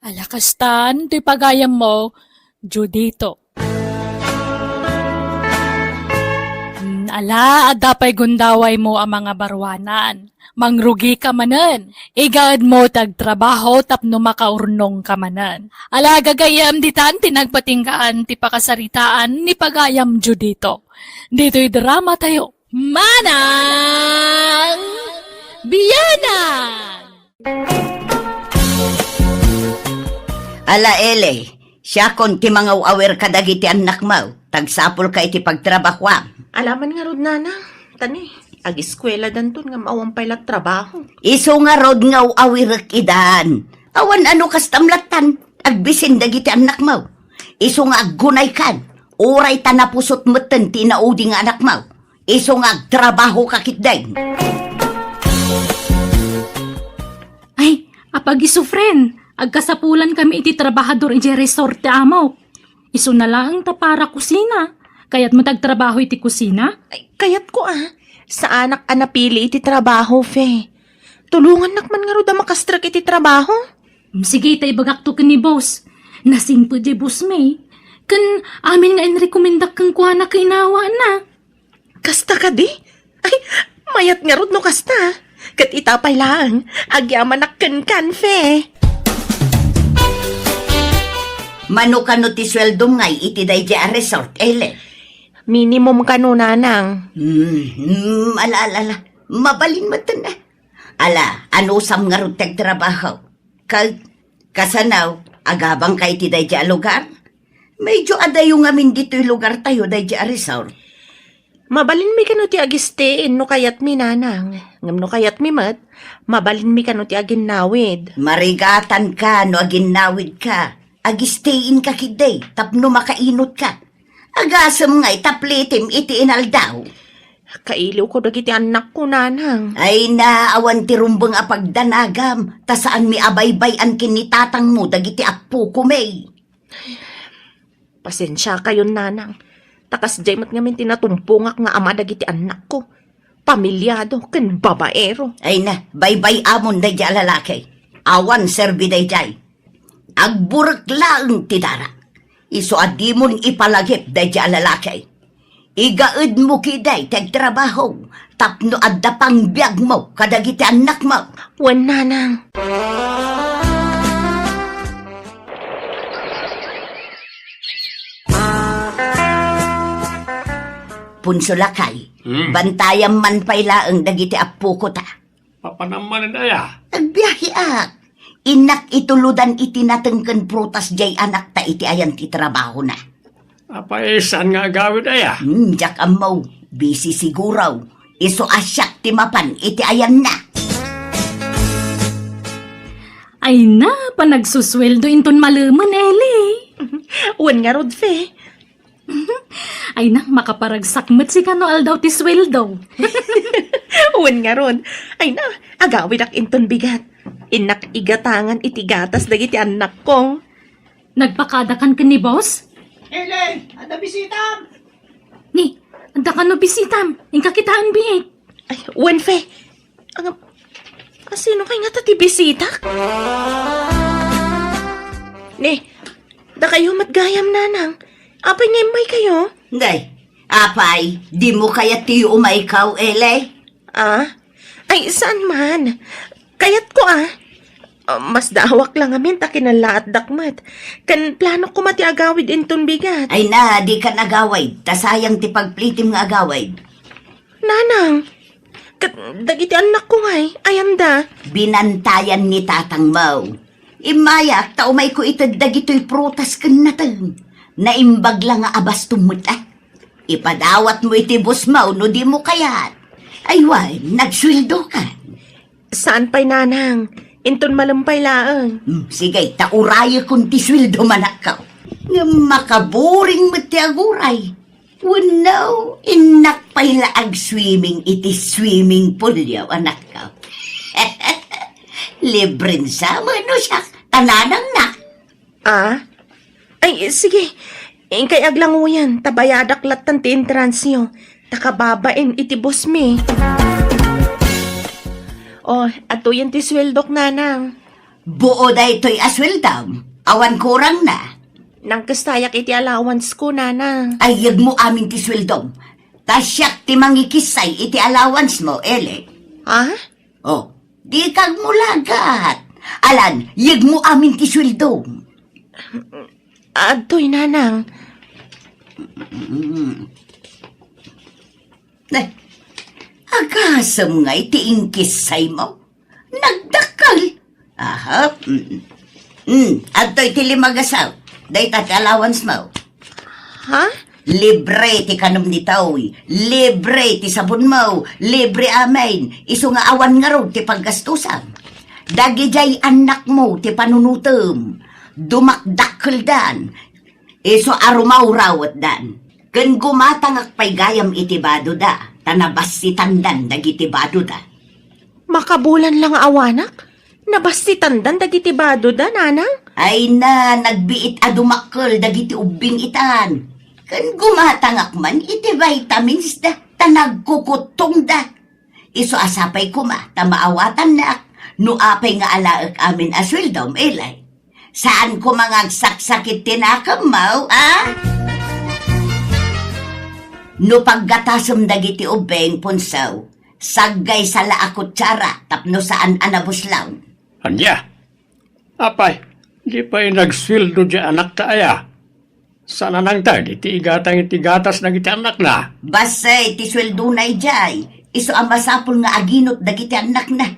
Ala kastan ti pagayammo, Judito. Hmm, ala, adda pay gundawaymo a mangabaruanan. Mangrugika manen. Igaedmo ti agtrabaho tapno makaurnongka manen. Ala, gagayyem ditan ti nagpatinggaan ti pakasaritaan ni pagayam Judito. Ditoy dramatayo, Manang Bianang! Ala, Ele, siakon ti mangaw-awir kadagiti annakmo. Tagsapulka iti pagtrabahoam. Alaman ngarud, nanang. Ta ni, agiskueladanton ngem awan pay la trabaho. Isu ngarud nga aw-awirek idan. Awan ano kastam lattan. Agbisin dagiti annakmo. Isu nga aggunaykan. Uray ta napusot metten ti inaudi nga anakmo. Isu nga agtrabahoka ketdin. Ay, apag-isu, friend. Agkasapulankami iti trabahador idiay resort ti amok. Isuna laeng ta para kusina. Kayatmo ti agtrabaho iti kusina? Ay, kayatko a. Saanak a napili iti trabaho, Fe. Tulongannak man ngarud a makastrek iti trabaho. Mm, sige, ta ibagakto ken ni boss. Nasingpet diay boss mi. Ken amin nga inrekomendak kenkuana kainawana. Kasta kadi? Ay, mayat ngarud no kasta. Ket ita pay laeng, agyamanak kenkan, Fe. Mano kano ti sueldom ngay iti daydiay a resort, Ele? Minimum kano, nanang. Hmm, hmm, ala, ala, ala. Mabalin metten a. Ala, anusam ngarud ti agtrabaho? Kag, kasano, agabangka iti daydiay a lugar? Medyo adayo ngamin ditoy lugartayo daydiay a resort. Mabalinmi kano ti agistein no kayatmi, nanang. Ngem no kayatmi met, mabalinmi kano ti aginnawid. Marigatanka no aginnawidka. Agisteinka ketdi tapno makainutka. Agasem ngay ta plitim iti inaldaw. Kailiwko dagiti annakko, nanang. Ay na, awan ti rumbeng a pagdanagam, ta saanmi a baybay-an ken ni tatangmo dagiti appokomi. Pasensiakayon, nanang. Ta kasdiay met ngamin ti natumpongak nga ama dagiti annakko. Pamilyado ken babaero. Ay na, baybay-amon daydi a lalaki. Awan serbi daydiay. Agburek laeng ti dara. Isu a dimon ipalagip daydi a lalaki. Igaedmo ketdi ti agtrabaho tapno adda pangbiagmo kadagiti annakmo. Wen, nanang. Punso lakay, Hmm. bantayam man pay laeng dagiti appoko ta. Papanam manen aya? Agbiahiak. Innak ituludan iti nateng ken prutas diay anakta iti ayan ti trabahona. Apay, saan nga agawid aya? Hmm, diak ammo. Busy siguro. Isu a siak ti mapan iti ayanna. Ay na, panagsusueldo inton malemen, Eli. Wen ngarud, Fe. Ay na, makaparagsak met sika no aldaw ti sueldo. Wen ngarud. Ay na, agawidak inton bigat. Innak igatangan iti gatas dagiti annakko. Nagpakadakan ken ni boss? Ele, adda bisitam! Ni, adda kano bisitam? Inka kitaen biit. Ay, wen, Fe. Ang, asino kay ngata ti bisita? Ni, dakayo met gayam, nanang. Apay nga immaykayo? Day, apay, dimo kayat ti umaykaw, Ele? Ah? Ay, saan man? Kayatko, ah. Ah, masdaawak la ngamin ta kinallaatdak met. Ken planok koma ti agawid inton bigat. Ay na, dikan agawid, ta sayang ti pagplitim nga agawid. Nanang, ket dagiti annakko ngay, ayanda? Binantayan ni tatangmo. Immayak ta umayko ited dagitoy prutas ken nateng. Naimbag la nga abastom met, ah. Ipadawatmo iti bossmo no dimo kayat. Ay wen, nagsueldokan. Saan pay, nanang. Inton malem pay laeng. Hmm, sige, ta urayekon ti sueldom, anakko. Ngem makaboring met ti aguray. Wenno, innak pay la agswimming iti swimming poolyo, anakko. Libren sa, wenno siak, ta nanangnak. Ah? Ay, sige. Inkay aglanguyan, ta bayadak lattan ti entransyo. Ta kababain iti bossmi. Oh, adtoyen ti sueldok, nanang. Buo daytoy a sueldam. Awan kurangna. Nangkestayak iti allowance ko, nanang. Ay, yegmo amin ti sueldom. Ta siak ti mangikissay iti allowance mo, Eli. Ha? Oh, di kagmulagat. Alan, yegmo amin ti sueldom. Adtoy, nanang. Mm. Eh, agasem nga iti inkissay mo? Nagdakkel. Aha. Mm. Mm, adtoy ti lima nga saw. Dayta ti allowance mo. Ha? Libre ti kanom ditoy. Libre ti sabon mo. Libre amin. Isu nga awan ngarud ti paggastusam. Dagidiay annakmo ti panunutem. Dumakdakkeldan. Isu a rumawrawetdan. Ken gumatangak pay gayam iti badoda, ta nabassitandan dagiti badoda. Makabulan la nga awanak? Nabassitandan dagiti badoda, nanang? Ay na, nagbiit a dumakkel dagiti ubbing itan. Ken gumatangak man iti vitamins da, ta nagkukuttongda. Isu a sapay koma ta maawatannak no apay nga alaek amin a sueldom, Eli. Saan koma nga agsaksakit ti nakemmo, a? No paggatasem dagiti ubbing, Punsaw, saggay sala a kutsara tapno saan a nabuslaw. Ania? Apay, di pay nagsueldo diay anakta aya? Saan a nangted iti igatang iti gatas dagiti annakna? Bassit ti sueldona idiay, isu a masapul nga aginot dagiti annakna.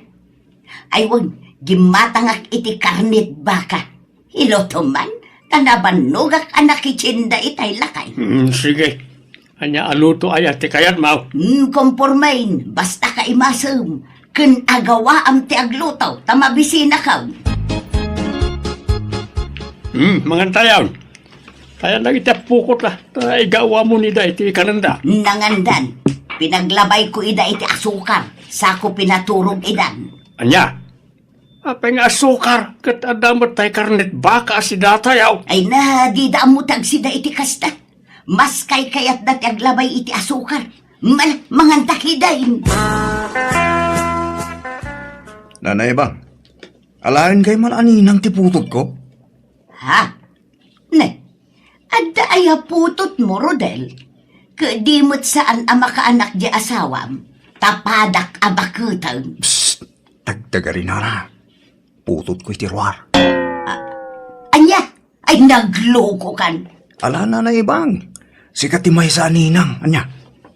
Ay wen, gimmatangak iti karnet baka. Ilutom man, ta nabannogak a nakitsinda itay lakay. Hmm, sige. Ania a luto aya ti kayatmo? Hmm, kompormen, basta kaimasem. Ken agawaam ti agluto, ta mabisinakon. Hmm, mangantayon. Kayat dagiti appokot la, ta igawamon ida iti kanenda. Nangandan, pinaglabayko ida iti asukar, sako pinaturog idan. Ania? Apay nga asukar, ket adda met tay karnet baka a sidatayo. Ay na, dida ammo ti agsida iti kasta. Mas kaykayatda ti aglabay iti asukar. Mal-, manganta kitaen. Nanay Bang, alaen kay man a ninang ti putotko? Ha? Ne, adda aya putotmo, Rodel? Ket di met saan a makaanak di asawam, ta padak a baketen. Psst! Tagtagari, nana. Putotko iti ruar. A-, ania? Ay, naglokokan. Ala, Nanay Bang. Sika ti maysa a ninang. Ania?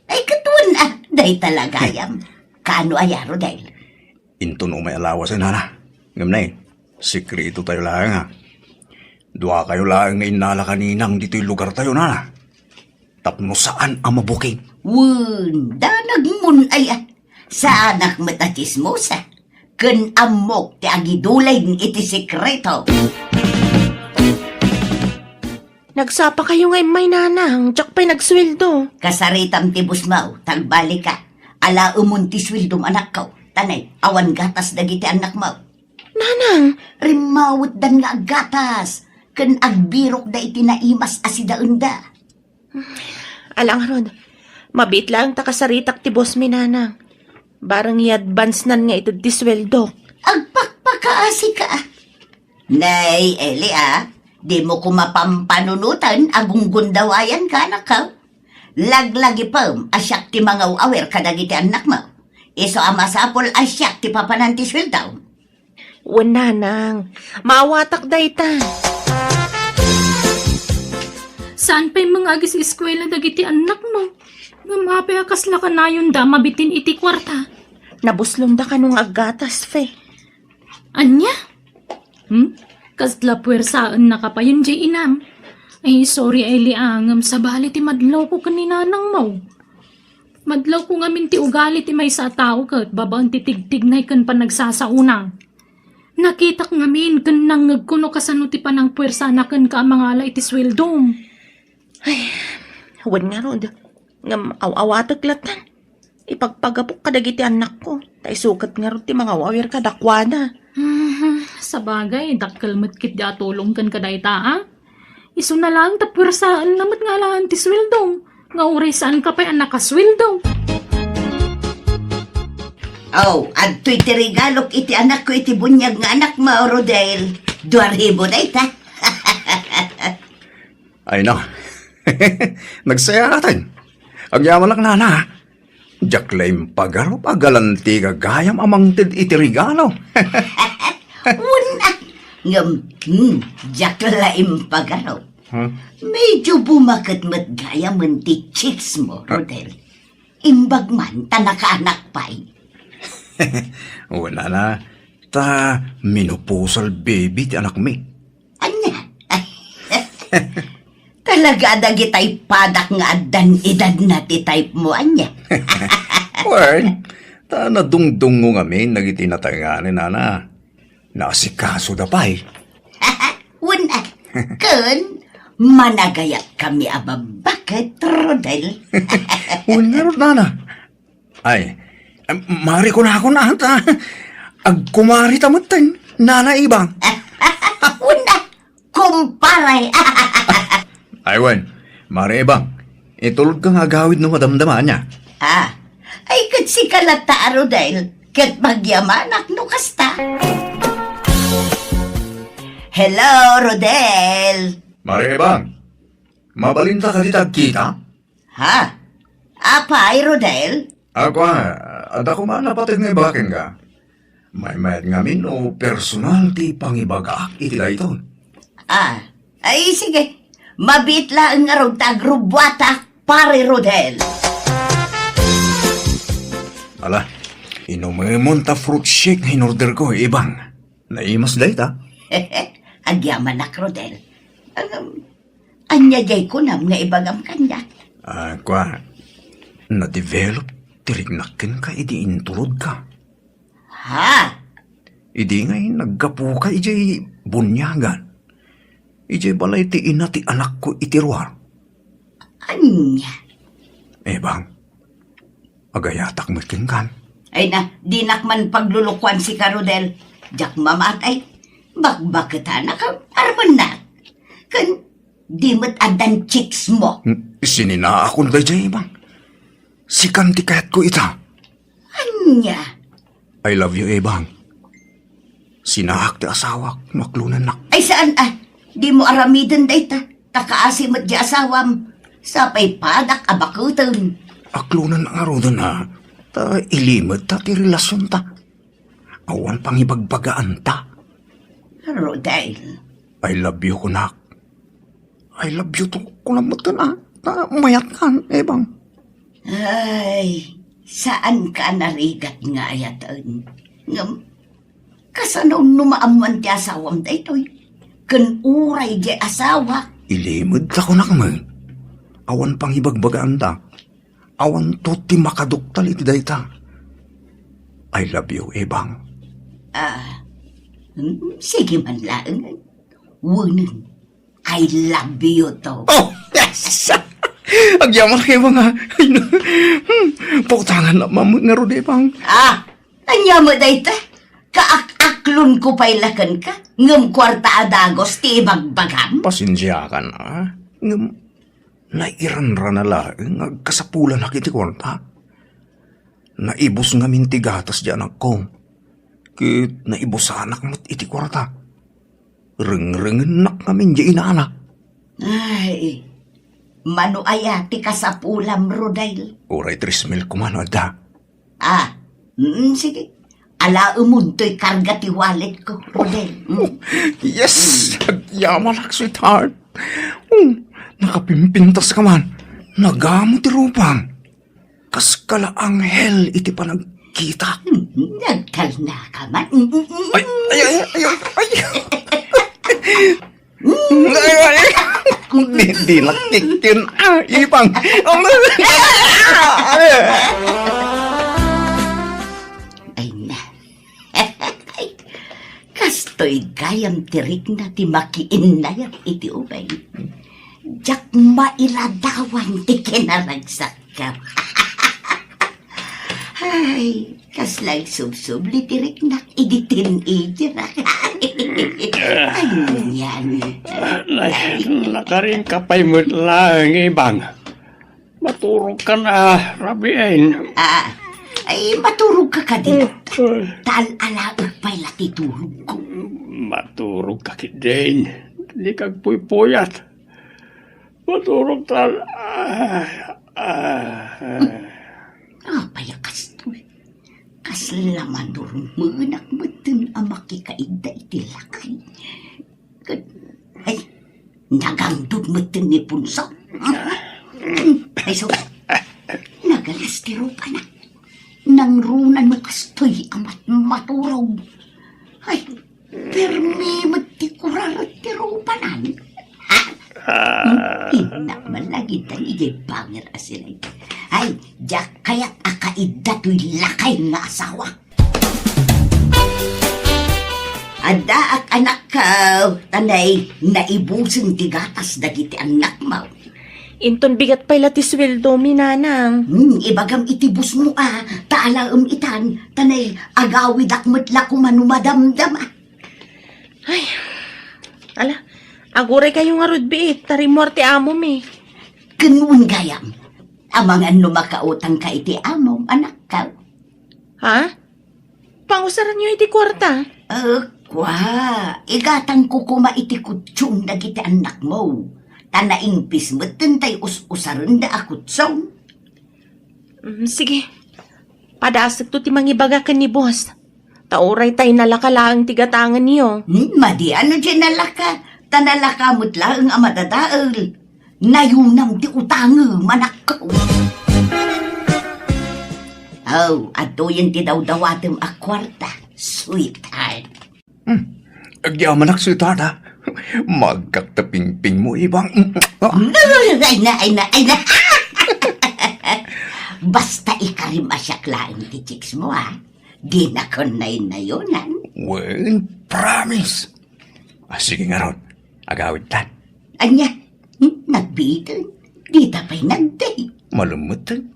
Ay, ket wen, ah, dayta la gayam. Kaano aya, Rodel? Inton umay a lawas, nana. Ngem nay, sekreto tayo laeng, ha. Duakayo laeng nga innala ka ninang ditoy lugar tayo, nana. Tapno saan a mabuking. Wen, danagmon aya. Saanak met a tsismosa. Ken ammok ti agiduleng iti sekreto. Nagsapa kayo nga immay, nanang, diak pay nagsueldo. Kasaritam ti busmaw, tagbalika. Alaemon ti sueldom, anakko. Tanay, awan gatas dagiti annakmo. Nanang! Rimmawetdan nga aggatas, ken agbirokda iti naimas a sidaenda. Ala ngarud, mabiit laeng ta kasaritak ti boss mi, nanang. Bareng i-advance-nan nga ited ti sueldok. Agpakpakaasika. Nay, Eli, a, dimo koma pampanunoten a gunggundawayanka, anakko. Laglagipem a siak ti mangaw-awir kadagiti annakmo. Isu a masapul a siak ti papanan ti sueldom. Wen, nanang, maawatak dayta. Saan pay nga agis-eskuela dagiti annakmo? Ngem apay a kasla kanayonda mabitin iti kuarta? Nabuslonda kano nga aggatas, Fe. Ania? Hmm? Kasla puwersaennaka payen diay inam? Ay, sorry, Eli, a, ngem sabali ti madlawko ken ni nanangmo. Madlawko ngamin ti ugali ti maysa a tao ket babaen ti tigtignay ken panagsasaona. Nakitak ngamin ken nangngegko no kasano ti panangpuersana kenka a mangala iti sueldom. Ay, wen ngarud. Ngem aw-awatek latta. Ipagpagapok kadagiti annakko. Ta isu ket ngarud ti mangaw-awir kadakuada. Mhm, sabagay, dakkel met ketdi a tulong kenka dayta, a? Isuna laeng ta puersaenna met nga alaen ti sueldom, nga uray saanka pay a nakasueldo. Aw, adtoy ti regalok iti anakko iti buniag nga anakmo, Rodel. Dua ribu dayta. Ay, no. Nagsayaaten. Agyamanak, nana. Diak la impagarup a galanti gagayam a mangted iti regalo. Wen, a, ngem, hmm, diak la impagarup. Huh? Medyo bumaket met gayamen ti cheeks mo, Rodel. Imbag man ta nakaanak pay. Wen, nana, ta menopausal baby ti anakmi. Ania? Talaga a dagitay padak nga addan edadna ti type mo, ania? Wen, ta nadungdungngo ngamin dagiti natengnganen, nana. Naasikasoda pay. Wen, a, ken managayat kami a babbaket, Rodel. Wen ngarud, nana. Ay, em, mari kunakon ata. Agkumari ta metten, Nana Ibang. Wen, a, kumpare. Ay, wen, Mari Ibang, itulodka nga agawid no madamdama, ania? Ah, ay, ket sika latta a Rodel, ket magyamanak no kasta. Hello, Rodel. Mari Ibang, mabalinta kadi ta agkita? Ha? Apay, Rodel? Ako, ah, adda koma napateg nga ibaga kenka. Maymayat ngamin no personal ti pangibagaak iti daytoy. Ah, ay, sige. Mabiit laeng ngarud ta agrubuatak, Pare Rodel. Ala, inumemon ta fruit shake nga in-order ko, Ibang. Naimas dayta. Agyamanak, Rodel. Agam, Ania diay kunam nga ibagam kaniak? Ah, kua, na-develop ti riknak kenka idi intulodka. Ha? Idi ngay naggapuka idiay buniagan. Idiay balay ti ina ti anakko iti ruar. Ania? Eh, bang, agayatak met kenkan. Ay na, dinak man paglulukuan sika, Rodel. Diak mamatay. Bakbaketanak a armennak. Ken di met addan chicks mo. Hmm, sininaakon daydiay, Ebang. Sikan ti kayatko ita. Ania? I love you, Ebang. Sinaak ti asawak no aklonennak. Ay, saan a? Dimo aramiden dayta. Ta kaasi met di asawam. Sapay padak a bakuten. Aklonen ngaruden a. Ta ilimedta ti relasionta. Awan pangibagbagaanta. Rodel. I love you, kunak. I love you too, kunam metten a. Ta mayatkan, Ebang. Ay, saanka a narigat nga ayaten. Ngem, kasano no maammoan ti asawam daytoy? Ken uray di asawa. Ilimedta, kunak met. Awan pangibagbagaanta. Awanto ti makaduktal iti dayta. I love you, Ebang. Ah, hmm, sige man laeng. Wenno, I love you too. Oh, yes! Agyamanak, Ebang, a. Ay, no. Hmm, pautangan la met ngarud, Ebang. Ah, ania met dayta? Kaak-aklonko pay la kenka, ngem kuarta a dagus ti ibagbagam? Pasensiakan, a. Ngem, nairanrana laeng nga agkasapulanak iti kuarta. Naibus ngamin ti gatas ti anakko, ket naibusanak met iti kuarta. Rengrengennak ngamin ti inana. Ay, mano aya ti kasapulam, Rodel? Uray tres mil koma no adda. Ah, mm, sige. Alaemon toy karga ti walletko, Rodel. Mm. Yes! Agyamanak, sweetheart. Hmm, nakapimpintas ka man. Nagamo ti rupam. Kas ka la anghel iti panagkitak. Mm, nagtalna ka man. Mm, mm, mm. Ay, ay, ay, ay, ay. Ay, ay, ay. Di, di nakkikin. Ah, Ebang. Ay na. Kastoy gayam ti rikna ti makiinnayat iti ubing. Diak mailadawan ti kinaragsak. Ay, kasla agsubsubli ti riknak idi teenager. Ay, nian. Ah, na-, nakarinka pay met laeng, Ebang. Maturogkan a rabiin. Ah, ay, maturogka kadi. Mm. Ta al-alaek pay la ti turogko. Maturogka ketdin. Dika agpuypuyat. Maturogtan. Ah, ah, ah. Apay a kastoy? Kasla manurmenak metten a makikaidda iti lakay. Ket, ay, nagangdud metten ni Punso. Ay, sus. Nagalas ti rupana. Nangruna no kastoy a mat-, maturog. Ay, permi met ti kuraret ti rupanan. Ah, innak man lagi ta idiay bangir a silay. Ay, diak kayat a kaidda toy lakay nga asawa. Addaak, anakko, ta nay, naibusen ti gatas dagiti annakmo. Inton bigat pay la ti sueldomi, nanang. Hmm, ibagam iti bossmo a, ta alaem itan, ta nay, agawidak met la koma no madamdama. Ay, ala, aguraykayo ngarud biit, ta rimmuar ti amomi. Ken wen gayam, amangan no makautangka iti amom, anakko. Ha? Pangusaranyo iti kuarta? Eh, kua, igatangko koma iti kutsong dagiti annakmo. Ta naimpis metten tay us-usarenda a kutsong. Mm, sige. Padasekto ti mangibaga ken ni boss. Ta uray tay nalaka laeng ti gatangenyo. Hmm, madi ano ti nalaka? Ta nalaka met laeng a madadael. Nayunam ti utangem, anakko. Oh, adtoyen ti dawdawatem a kuarta, sweetheart. Hmm. Agyamanak, sweetheart, ha? Magkak ta pingpingmo, Ebang. Mm, ah. Ay na, ay na, ay na. Basta ikarim a siak laeng ti chicks mo, ha? Dinakon naynayonan. Wen, promise. Ah, sige ngarud. Agawidtan. Ania? Hmm? Nagbiiten? Dita pay nag-date. Malem metten.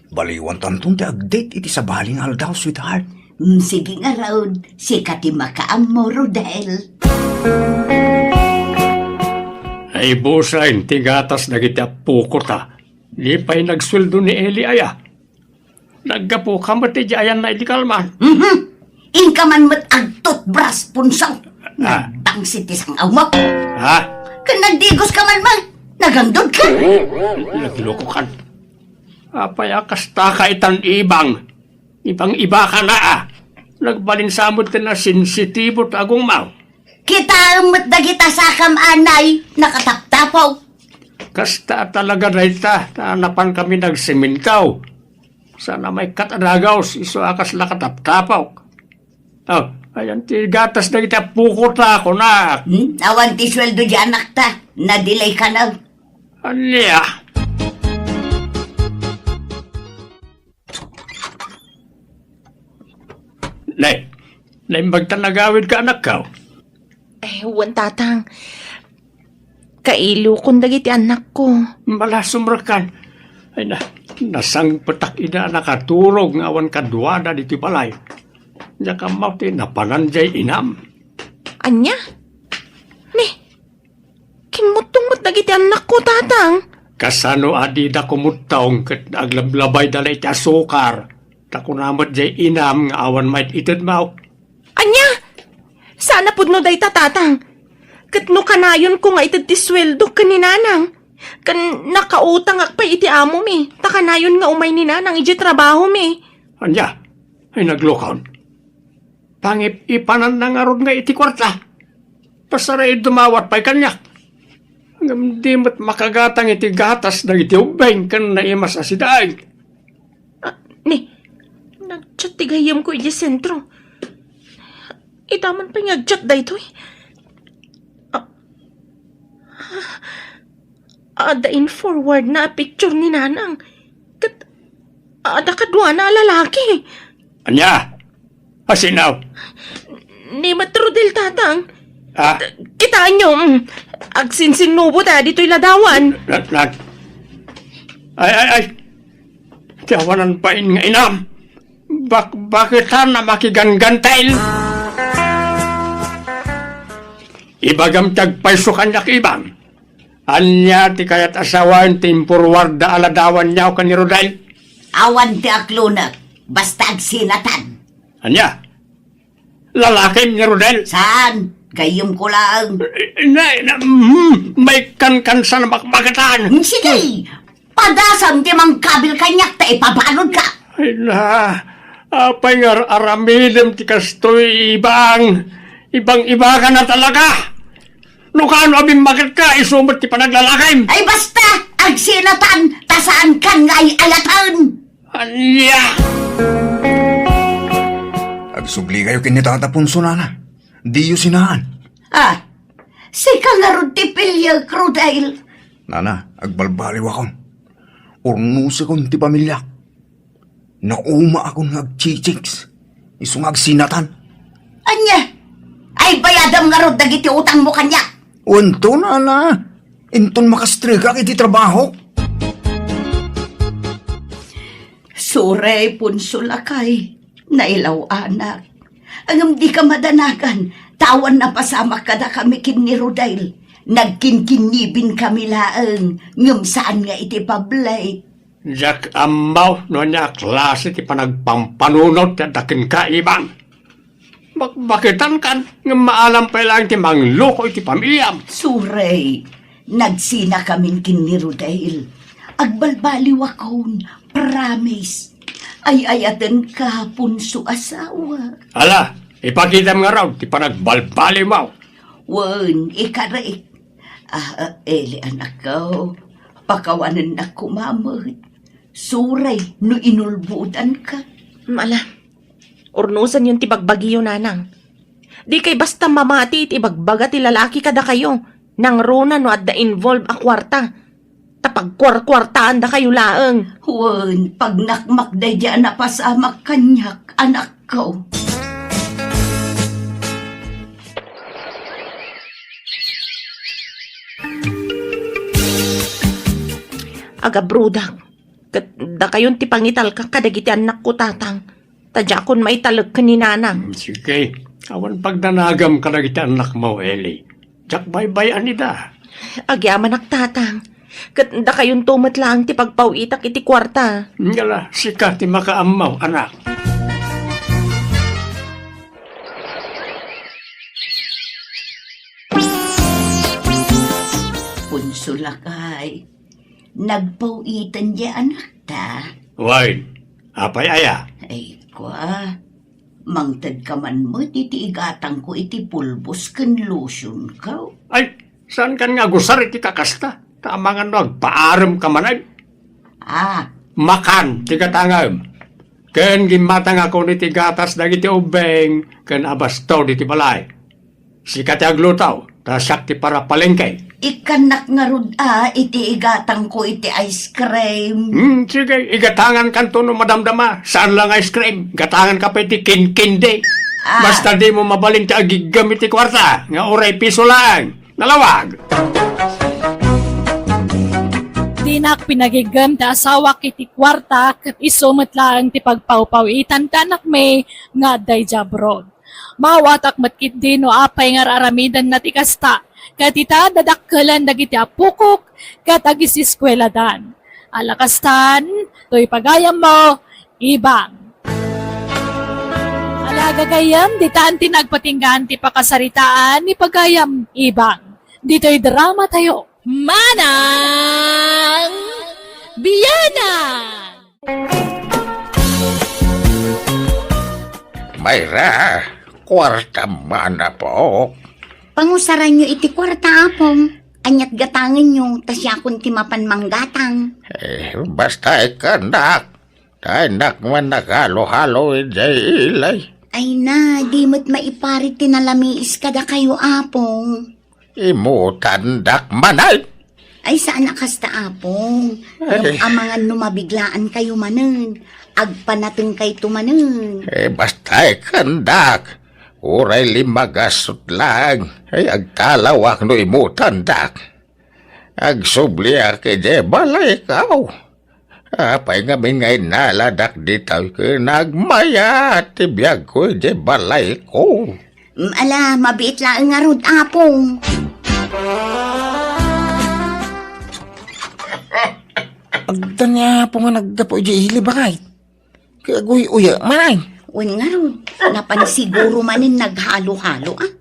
Baliwantanton ti ag-date iti sabali nga aldaw, sweetheart. Mm, sige ngarud, sika ti makaammo, Rodel. Naibusen ti gatas dagiti appoko ta. Di pay nagsueldo ni Eli aya. Naggapu ka met iti ayanna idi kalman. Mhm. Inka man met agtutbras, Punso. Ah. Nagbangsit ti sang-awmo. Ha? Ken nagdigos ka man, man. Nagangdod ka. Nagluko kan. Apay a kasta ka itan, Ibang? Ibang-iba ka na, ah. Nagbalin sa met ti nasensitibo ti agongmaw. Kitaem met dagita sakam, anay, nakataptapaw. Kasta talaga dayta, ta napan kami nagsiminkaw. Sana may katadagaw, isu a kasla kataptapaw. Oh, ayan ti gatas dagiti appoko ta, kunak. Hmm? Awan ti sueldo di anak ta. Nadelay ka na. Ania? Nay, naimbag ta nagawid ka, anakko? Eh, wen, Tatang. Kailokon dagiti annakko. Malasumrakan. Ay na, nasangpetak ida a nakaturog nga awan kaduada ditoy balay. Diak ammo ti napanan jay inam. Ania? Ni, kimmuttong met dagiti annakko, Tatang. Kasano a dida kumuttong ket aglablabayda la iti asukar? Ta kuna met jay inam nga awan maited-ited maw. Ania? Saan a pudno dayta, Tatang. Ket no kanayonko nga ited ti sueldo ken ni Nanang, ken nakautangak pay iti amomi, ta kanayon nga umay ni Nanang idiay trabahomi. Ania? Ay, naglukon. Pangip-ipananna ngarud nga iti kuarta. Pasaraid dumawat pay kaniak. Ngem di met makagatang iti gatas dagiti ubbing ken naimas a sidaig. Ah, ni, nag-chat ti gayyemko idiay sentro. Ita man pay nga ag-chat daytoy. Ah, adda in-forwardna a picture ni Nanang. Ket adda kaduana a lalaki. Ania? Asino? Ni Mat Rodel, Tatang. Ah? Kitaenyo, mm, agsinsinnubo ta ditoy ladawan. Nat, nat. Ay, ay, ay. Ti awanan pay nga inam. Bak-, baketan a makiganggantail. Ibagam ti agpayso kaniak, Ibang. Ania ti kayat a sawen ti imporwarda a ladawanyo ken ni Rodel? Awan ti aklonek, basta agsinatan. Ania? Lalakim ni Rodel? Saan? Gayyemko laeng. Eh, na, na, hmm, may kankansan a bakbaketan. Hmm, sige, padasam ti mangkabil kaniak ta ipabaludka. Ay na, apay nga ar-aramidem ti kastoy, Ibang? Ibang-iba ka na talaga. No kaano a bimmaketka, isu met ti panaglalakim. Ay basta, agsinatan, ta saankan nga ay-ayaten. Ania? Agsubli kayo ken ni Tata Ponso, nana. Diyo sinaan. Ah, sika ngarud ti piliek, Rodel. Nana, agbalbaliwakon. Urnosekon ti pamiliak. Naumaakon nga agchichicks. Isu nga agsinatan. Ania? Ay, bayadam ngarud dagiti utangmo kaniak. Wen to, nana. Inton makastregak iti trabaho. Sorry, Ponso lakay. Nailaw-anak. Ngem dika madanagan, ta awan napasamak kadakami ken ni Rodel. Nagkinkinnibinkami laeng, ngem saan nga iti public. Diak ammo no ania a klase ti panagpampanunot ti adda kenka, Ibang. Bakbaketankan, ngem maalam pay laeng ti mangluko iti pamiliam. Sorry, nagsinakamin ken ni Rodel. Agbalbaliwakon, promise. Ay-ayatenka, Ponso asawa. Ala, ipakitam ngarud ti panagbalbaliwmo. Wen, ikarik. Ah, Eli, anakko, pakawanennak koma met. Sorry no inulbodanka. Ala, urnosenyon ti bagbagiyo, nanang. Dikay basta mamati iti ibagbaga ti lalaki kadakayo, nangruna no adda involve a kuarta. Ta pagkuarkuartaandakayo laeng. Wen, pagnakmak daydi a napasamak kaniak, anakko. Agabrodak, ket dakayon ti pangitalkak kadagiti annakko, tatang. Ta diakon maitalek ken ni Nanang. Hmm, sige. Awan pagdanagam kadagiti annakmo, Eli. Diak baybay-an ida. Agyamanak, Tatang. Ket dakayonto met laeng ti pagpaw-itak iti kuarta. Ngala, sika ti makaammo, anak. Punso lakay, nagpaw-iten diay anakta. Wen, apay aya? Ay, kua, mangtedka man met iti igatangko iti pulbos ken lotionko. Ay, saankan nga agusar iti kakasta? Ta amangan no agpaaremka manen. Ah. Makan ti gatangem. Ken gimmatangakon iti gatas dagiti ubbing ken abasto diti balay. Sika ti agluto, ta siak ti parapalengke. Ikkannak ngarud a iti igatangko iti ice cream. Hmm, sige, igatangankanto no madamdama. Saan lang ice cream. Gatanganka pay iti kinkindi. Ah. Basta dimo mabalin ti agiggem iti kuarta, nga uray piso laeng. Nalawag! Dinak pinagiggem ti asawak iti kuarta ket isu met laeng ti pagpawpaw-itan ti anakmi nga adda idiay abroad. Maawatak met ketdi no apay nga ar-aramidenna ti kasta, ket ita, dadakkelen dagiti apokok ket agiseskueladan. Ala kastan, toy pagayammo, Ibang. Ala gagayyem, ditan ti nagpatinggaan ti pakasaritaan ni pagayam Ibang. Ditoy drama tayo. Manang Bianang! Mayra, kuarta man, apo. Pangusaranyo iti kuarta, apong. Aniat gatangenyo, ta siakon ti mapan manggatang. Eh, basta ikkannak. Dinak man naghalo-halo idiay ilay. Ay na, di met maiparit ti nalamiis kadakayo, apong. Imutandak manen. Ay, saan a kasta, apong. Ay. Ngem amangan no mabiglaankayo manen, agpanatengkayto manen. Eh, basta ikkannak. Uray limmagasut laeng. Ay, agtalawak no imutandak. Agsubliak idiay balayko. Apay ngamin nga innaladak ditoy ken agmayat ti biagko idiay balayko? Mm, ala, mabiit laeng ngarud, apong. Adda ni apong nga naggapu idiay ili, bakay. Kay aguy-uya, manay. Wen ngarud, napan siguro manen naghalo-halo, ah.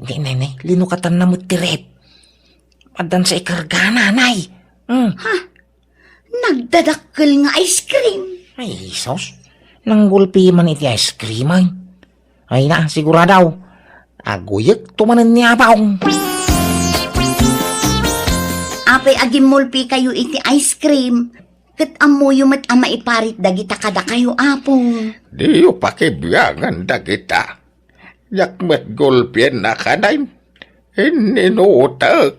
Nay, nay, nay, linukatanna met ti ref. Addan sa ikargana, nay. Hmm. Ha? Nagdadakkel nga ice cream. Ay, Jesus. Nanggulpi man iti ice cream, ay. Ay na, sigurado. Aguyek to manen ni Apong. Apay agimmulpikayo iti ice cream, ket ammoyo met a maiparit dagita kadakayo, Apong. Diyo pakibiangan dagita. Diak met gulpien a kanayon. Inninutek.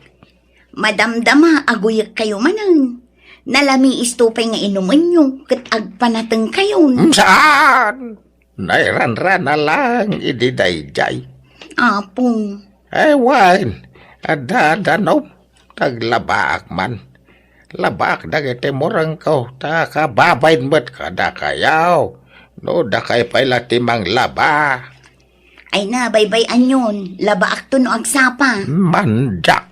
Madamdama, aguyekkayo manen. Nalamiisto pay nga inumenyo, ket agpanatengkayon. Saan? Nairanrana lang idi daydiay. Apong. Ay, wen, adda danom. Taglabaak man. Labaak dagiti murengko, ta kababain met kadakayo. No dakay pay la ti manglaba. Ay na, baybay-anyon, labaakto no agsapa. Mandak,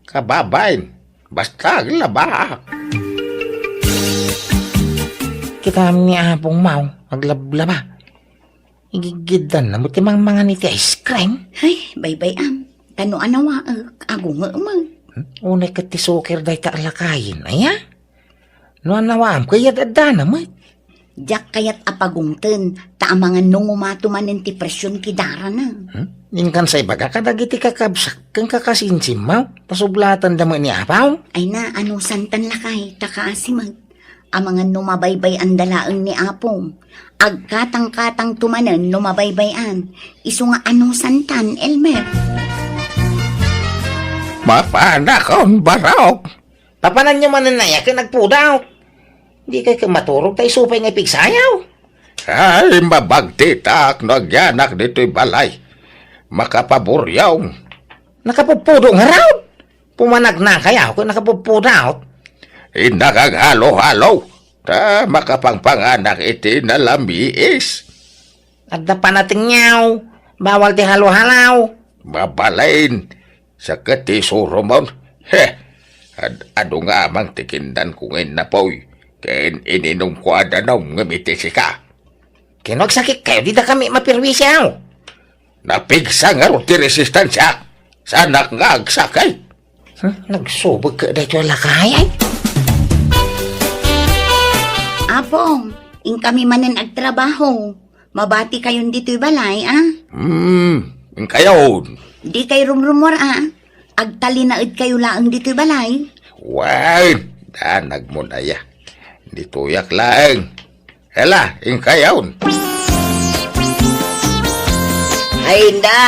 kababain, basta aglabaak. Kitam ni Apong Mau, aglablaba. Igigiddan na mo ti mangmangan iti ice cream? Ay, baybay-am. Tano a nawaek, agungemek. Hmm? Unay ket ti suker dayta a lakayen, aya? No anawaam, kayat addana met. Diak kayat a pagungten, ta amangan no ngumato manen ti presyon ti darana. Hmm? Inkan sa ibaga kadagiti kakabsak ken kakasinsimmo, pasublatan da met ni Apaw. Ay na, anusantan lakay, ta kaasimek. Amangan no mabaybay-an da laeng ni Apong. Agkatang-katang to manen no mabaybay-an. Isu nga anusantan, Elmer. Mapanakon, barok! Papananyo manen aya ken agpudawk. Di kay ket maturog ta isu pay nga ipigsayaw. Ay, mabagtitak no agyanak ditoy balay. Makapaburyong. Nakapupudok ngarud? Pumanagna kayaw ket nakapupudok. Innak aghalo-halo, ta makapangpanganak iti nalamiis. Adda panatengngaw, bawal ti halo-halaw. Mabalin, sakit ti isurumon. He, ad-, adu nga amang ti kindan ko ngayon napoy, ken ininom ko a danum ngem iti sika. Ken no agsakit kayo, dida kami maperwisyo. Napigsa ngarud ti resistensiak. Saanak nga agsakit. Hmm, nagsubog ka daytoy a lakay, ay. Apong, inkami manen agtrabaho. Mabati kayon ditoy balay, a? Hmm, inkayon. Di kay rumrumuar, a? Agtalinaed kayo laeng ditoy balay. Wen, danag mo na ya. Ditoyak laeng. Ela, inkayon. Ay na,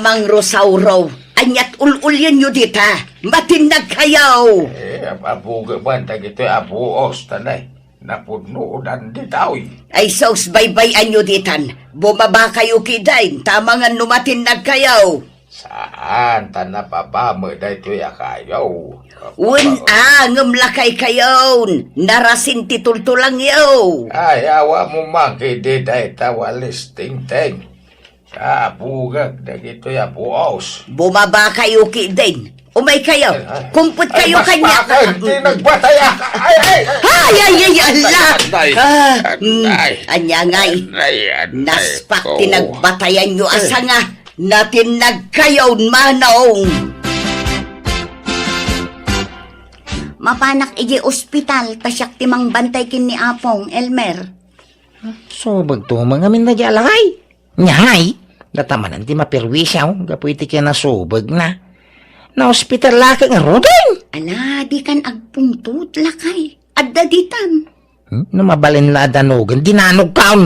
Mang Rosauro. Anyat ul-ulyenyo dita. Matinnag kayo. Eh, abuga man, dagitoy abuos, tanay. Napunodan ditoy. Ay, sus, baybay-anyo ditan. Bumaba kayo kidin, ta amangan no matinnag kayo. Saan, ta napabama daytoy a kayo. Wen, a, ngem lakay kayon. Narasin ti tultulangyo. Ay, awa mo man kidi dayta walis tingting. Sa bugag dagitoy a buos. Bumaba kayo kidin. Umay kayo. Ay, ay. Kumpot kayo kanya. Ay, mas bakit? Di nagbatay, ah. Ay, ay. Ay, ay, ay, ala. Ay, ah, mm, ay. Anya ngay. Ay, ay, naspak ti nagbatayan nyo. Ay. Asa nga? Natinnag kayo, manong. Mapanak iji ospital, ta siak ti mangbantay ken ni Apong, Elmer. Subag to, mangamin na di alakay. Nyahay, datamanan ti maperwisyo, gapu iti kinasubag na. Naospital la ka ngaruden. Ala, di kan agpungtot, lakay. Adda ditan. Hmm? No mabalin la a danugan, dinanog kaon.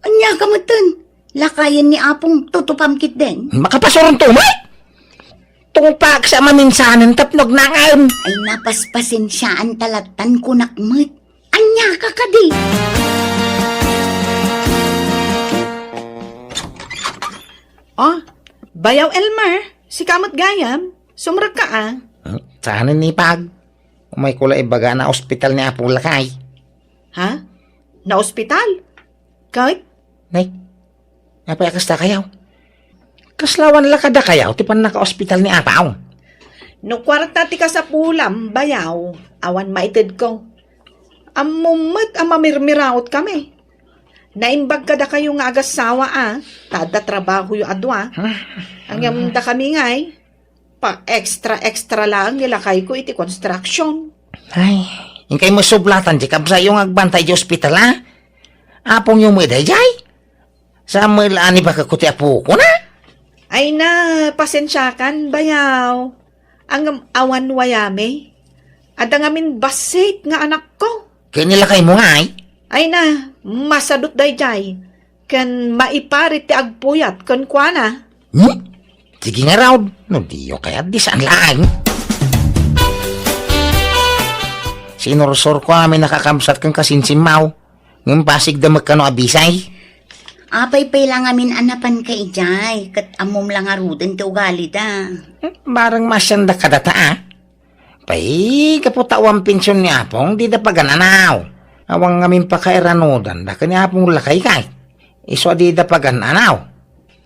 Anya ka metten? Lakayen ni Apong tutupam kit den. Makapasuron to, may? Tungpak sa maminsanan tapno agnangan. Ay, napaspasensyaan talatan kunak met. Anya ka kadi? Oh, Bayaw Elmer, sika met gayam. Sumrek ka, ah. Hmm? Saan ni Pag? Umay ko la ibaga na ospital ni Apo Lakay. Ha? Na ospital? Ket? Nay, apay a kasta kayaw? Kaslawan la kada kayaw ti pannakaospital ni Apaw? No kuarta ti kasapulam, Bayaw, awan maited ko. Ammom met a mamirmiraot kami. Naimbag kada kayo nga agassawa a, ta adda trabahoyo a dua. Ngem dakami ngay, pa-extra-extra laeng ni lakayko iti construction. Ay, inkay mo sublatan ti kabsatyo nga agbantay di ospital, a? Apongyo mo daydiay? Sa mel-, ani ba kako ti apoko na? Ay na, pasensiakan, Bayaw. Ngem awan wayami. Adda ngamin bassit nga anakko. Ken ni lakaymo ngay? Ay na, masadut daydiay. Ken maiparit ti agpuyat kenkuana. Hmm? Sige ngarud, no diyo kayat, di saan laeng. Sinursurko amin a kakabsat ken kasinsimmaw, ngem pasigda met kano a bisay. Apay pay la ngamin a napanka idiay, ket ammom la ngaruden ti ugalida. Hmm, bareng maasianda kadata, a? Pay, gapu ta awan pension ni Apong, dida pagan-anaw. Awan ngamin pakairanudan, da ken ni Apong lakay kay. Isu a dida pagan-anaw.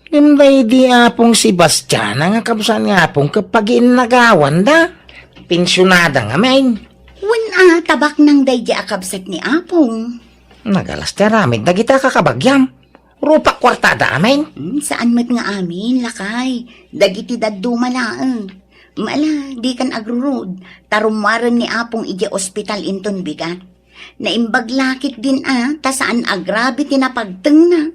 Ngem daydi Apong Sebastiana nga kabsat ni Apong ket pagiinnagawan da. Pensionada ngamin. Wen a, tabaknang daydi a kabsat ni Apong. Nagalas ti aramid dagita kakabagiam. Rupak kuartada amin. Hmm, saan met nga amin, lakay. Dagiti dadduma laeng. Mala, di kan agrurud. Ta rummuaren ni Apong idiay ospital inton bigat. Naimbag la ketdin a, ta saan a grabe ti napagtengna.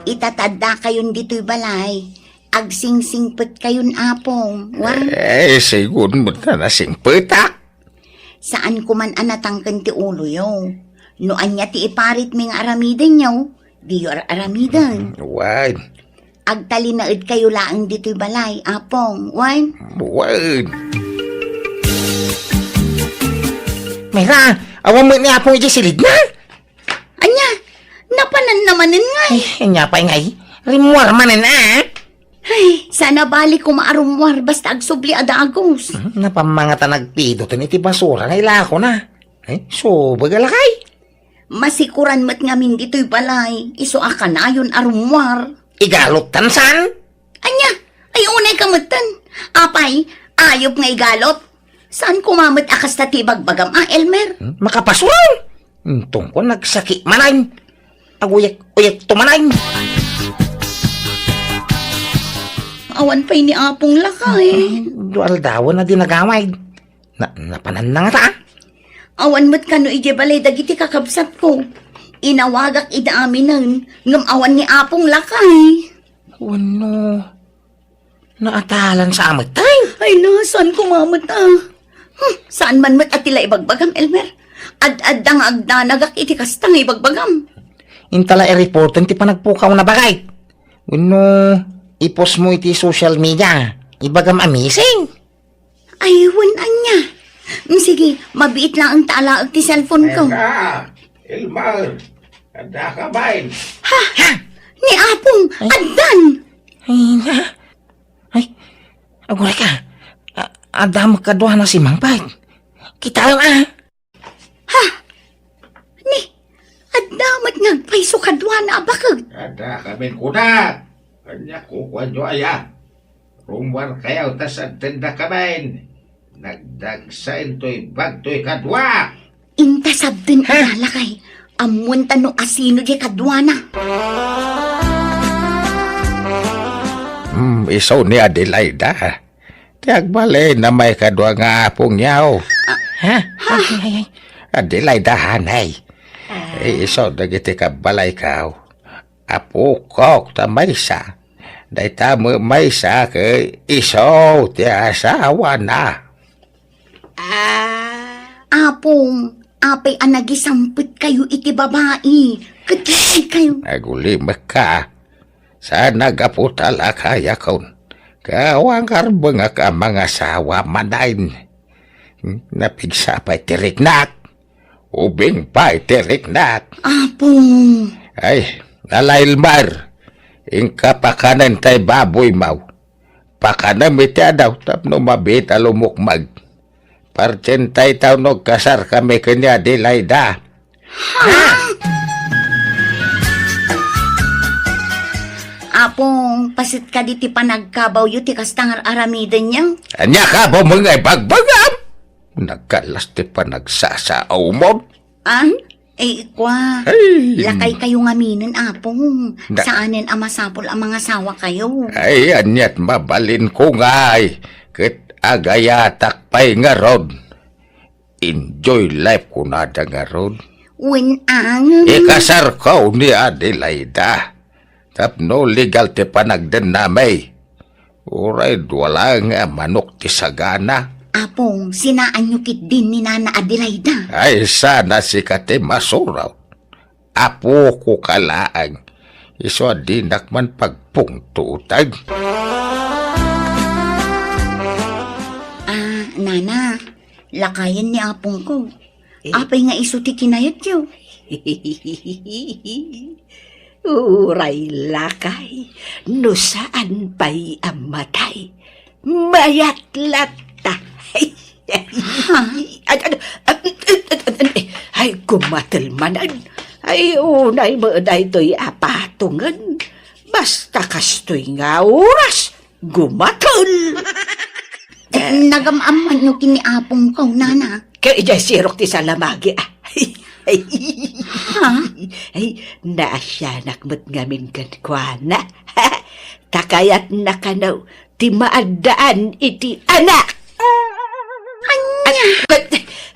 Ita ta addakayon ditoy balay, agsingsingpetkayon, Apong, wa? Eh, sigun met nga nasingpetak. Saan ko man a natangken ti uloyo. No ania ti iparitmi nga aramidenyo, diyo ar-aramiden. Wen. Agtalinaedkayo laeng ditoy balay, Apong, wen? Wen. Mira, awan met ni Apong idiay silidna? Ania, napananna manen ngay? Ay, ania pay ngay? Rimmuar manen, a? Ay, saan a bali koma a rummuar basta agsubli a dagus. Hmm, napammangatan agpidoten iti basura nga ilakona. Ay, subag a lakay. Masikuran met ngamin ditoy balay, isu a kanayon a rummuar. Igalottan saan? Ania? Ay, unay ka metten. Apay, ayup nga igalot. Saan koma met a kasta ti ibagbagam a, Elmer? Hmm? Makapasuron! Intong ko nagsaki manen. Aguyek-uyek to manen. Awan pay ni Apong Lakay. Hmm, dua aldawen a di nagawid. Na, napananna ngata? Awan met kano idiay balay dagiti kakabsatko. Inawagak ida aminen, ngem awan ni Apong Lakay. Wenno, naatalan sa amet, ay? Ay, na, saan koma met, ah? Hmm, saan man met a ti la ibagbagam, Elmer? Ad-adda nga agdanagak iti kasta nga ibagbagam. Inta la i-reporten ti panagpukaw na bagay. Wenno, i-post mo iti social media. Ibagam a missing. Ay, wen ania. Mm, sige, mabiit laeng ta alaek ti cellphone ko. Eka, Elmer, adda ka bain? Ha? Ha? Ni Apong, ay. Addan! Ay, na. Ay, aguray ka. A-, adda met kaduana si Mangpet. Kitaem, ah. Ha? Ni, adda met nga agpayso kaduana a bakek. Adda kamin kuna. Ania kukuanyo aya? Rummuarkayo ta sadtenda kamin. Nagdagsa intoy bagtoy kadua. Inta sadten, ha? Ida, Lakay. Ammoenta no asino diay kaduana. Hmm, isu ni Adelaida. Ti agbalin a maikadua nga apongyo. Ah, ha? Ay, ay, ay. Adelaida, hanay. Ah. Eh, isu dagiti kabbalayko. Apokok ta maysa. Dayta met maysa ket isu ti asawana. Ah. Apong, apay a nagisampetkayo iti babai? Ket kayo. Agulimekka. Saan a gapu ta lakayakon. Ket awan karbengak a mangasawa manen. Napigsa pay ti riknak. Ubing pay ti riknak. Apong. Ay, nalailmar. Inka pakanen tay baboy maw. Pakanem iti adaw tapno mabiit a lumukmeg. Partientay ta no agkasarkami ken ni Adelaida. Ha? Apong, paset kadi ti panagkabawyo ti kasta nga ar-aramidenyo? Ania kabaw met nga ibagbagam? Nagkallas ti panagsasaawmon. An? Ay, ikwa. Ay. Lakaykayo ngaminen, Apong. Na- Saanen a masapul a mangasawakayo. Ay, aniat mabalinko ngay. Ket agayatak pay ngarud. Enjoy life kunada ngarud. Wen, angem. Ikasarko ni Adelaida. Tapno legal ti panagdennami. Uray dua laeng a manok ti sagana. Apong, sinaanyo ketdin ni Nana Adelaida? Ay, sana sika ti masurot. Apoko ka laeng. Isu a dinak man pagpungtotag. Ah, Nana, lakayen ni apongko. Eh? Apay nga isu ti kinayatyo? Uray lakay, no saan pay a matay, mayat latta. Ha? Ay, ay, ay, ay, ay, ay, gumatel manen. Ay, unay met daytoy a patongen. Basta kastoy nga oras, gumatel. Eh, nagam-ammanyo ken ni apongko, Nana? Ket idiay sirok ti salamagi, ah. Ha? Ay, naasianak met ngamin kenkuana. Ta kayatna kano ti maaddaan iti anak. Ania?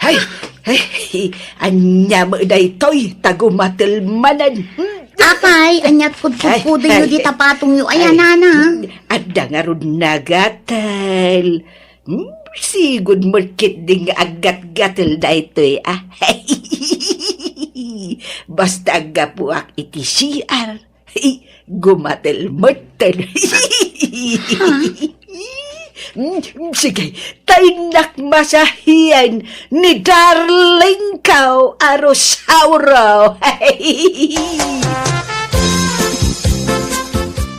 Ay, ay, ay, ania met daytoy, ta gumatel manen. Apay, aniat pudpudpudengyo di tapatongyo aya, Nana? Adda ngarud nagatel. Hmm, sigud met ketdi nga aggatgatel daytoy, ah. Basta aggapuak iti C R, gumatel metten. Ha? Hmm, sige, ta innak masahian ni darling ko a Rosauro.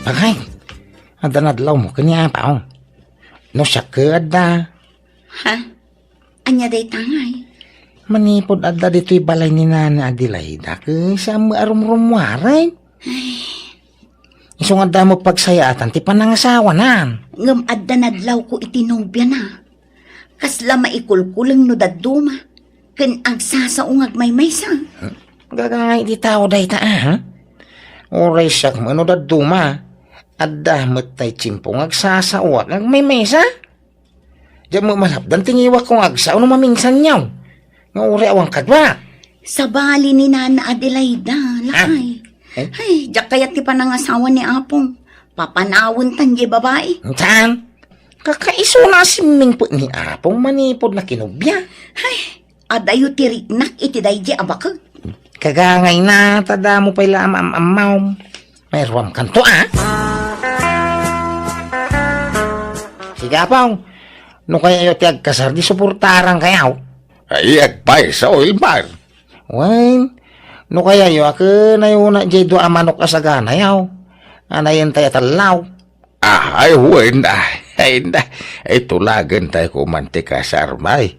Agay, adda nadlawmo ken ni Apo. No siak ket adda. Ha? Ania dayta ngay? Manipud adda ditoy balay ni Nana Adelaida, ket saan met a rumrumuareg. Isu nga adda met pagsayaatan ti panangasawanan. Ngem adda nadlawko iti nobiana. Kasla maikulkuleng no dadduma, ken agsasao nga agmaymaysa. Gagangay ti tao dayta, a? Uray siak met no dadduma, adda met tay tiempo nga agsasao nga agmaymaysa. Diak met malapdan ti ngiwak ko nga agsao no maminsan yaw. Nga uray awan kadua. Sabali ni Nana Adelaida, lakay. Eh? Ay, diak kayat ti panangasawa ni Apong. Papanawen tan diay babai. Saan? Kakaisuna a simmingpet ni Apong manipud nakinubia. Ay, adayo ti riknak iti daydi a baket. Kagangayna, ta damo pay la a maam-ammawm. Mairuamkanto, a? Sige, Apong. No kayayo ti agkasar, di suportaran kayaw. Ay, agpayso, Elmar. Wen, no kayayo, a ken ayuna diay dua a manok a saganayaw. Anayen tay a tallaw. Ah, ay, wen, ay, ay, na, itulagen tayo kuman ti kasar, may.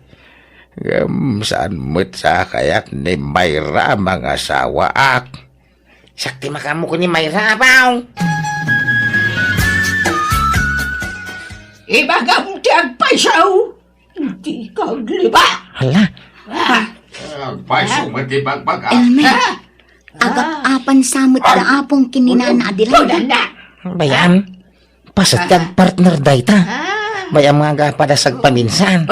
Ngem saan met sa kayat ni Mayra a mangasawaak. Siak ti makaammo ken ni Mayra, Apong. Ibagam ti agpayso, di ka agliba. Hala. Ah. Agpayso met ti bagbaga. Elmer, ah, agap-apan sa met da Apong ken ni Nana Adelaida. Bayam. Paset ti agpartner dayta. Bayam nga agapada sagpaminsan.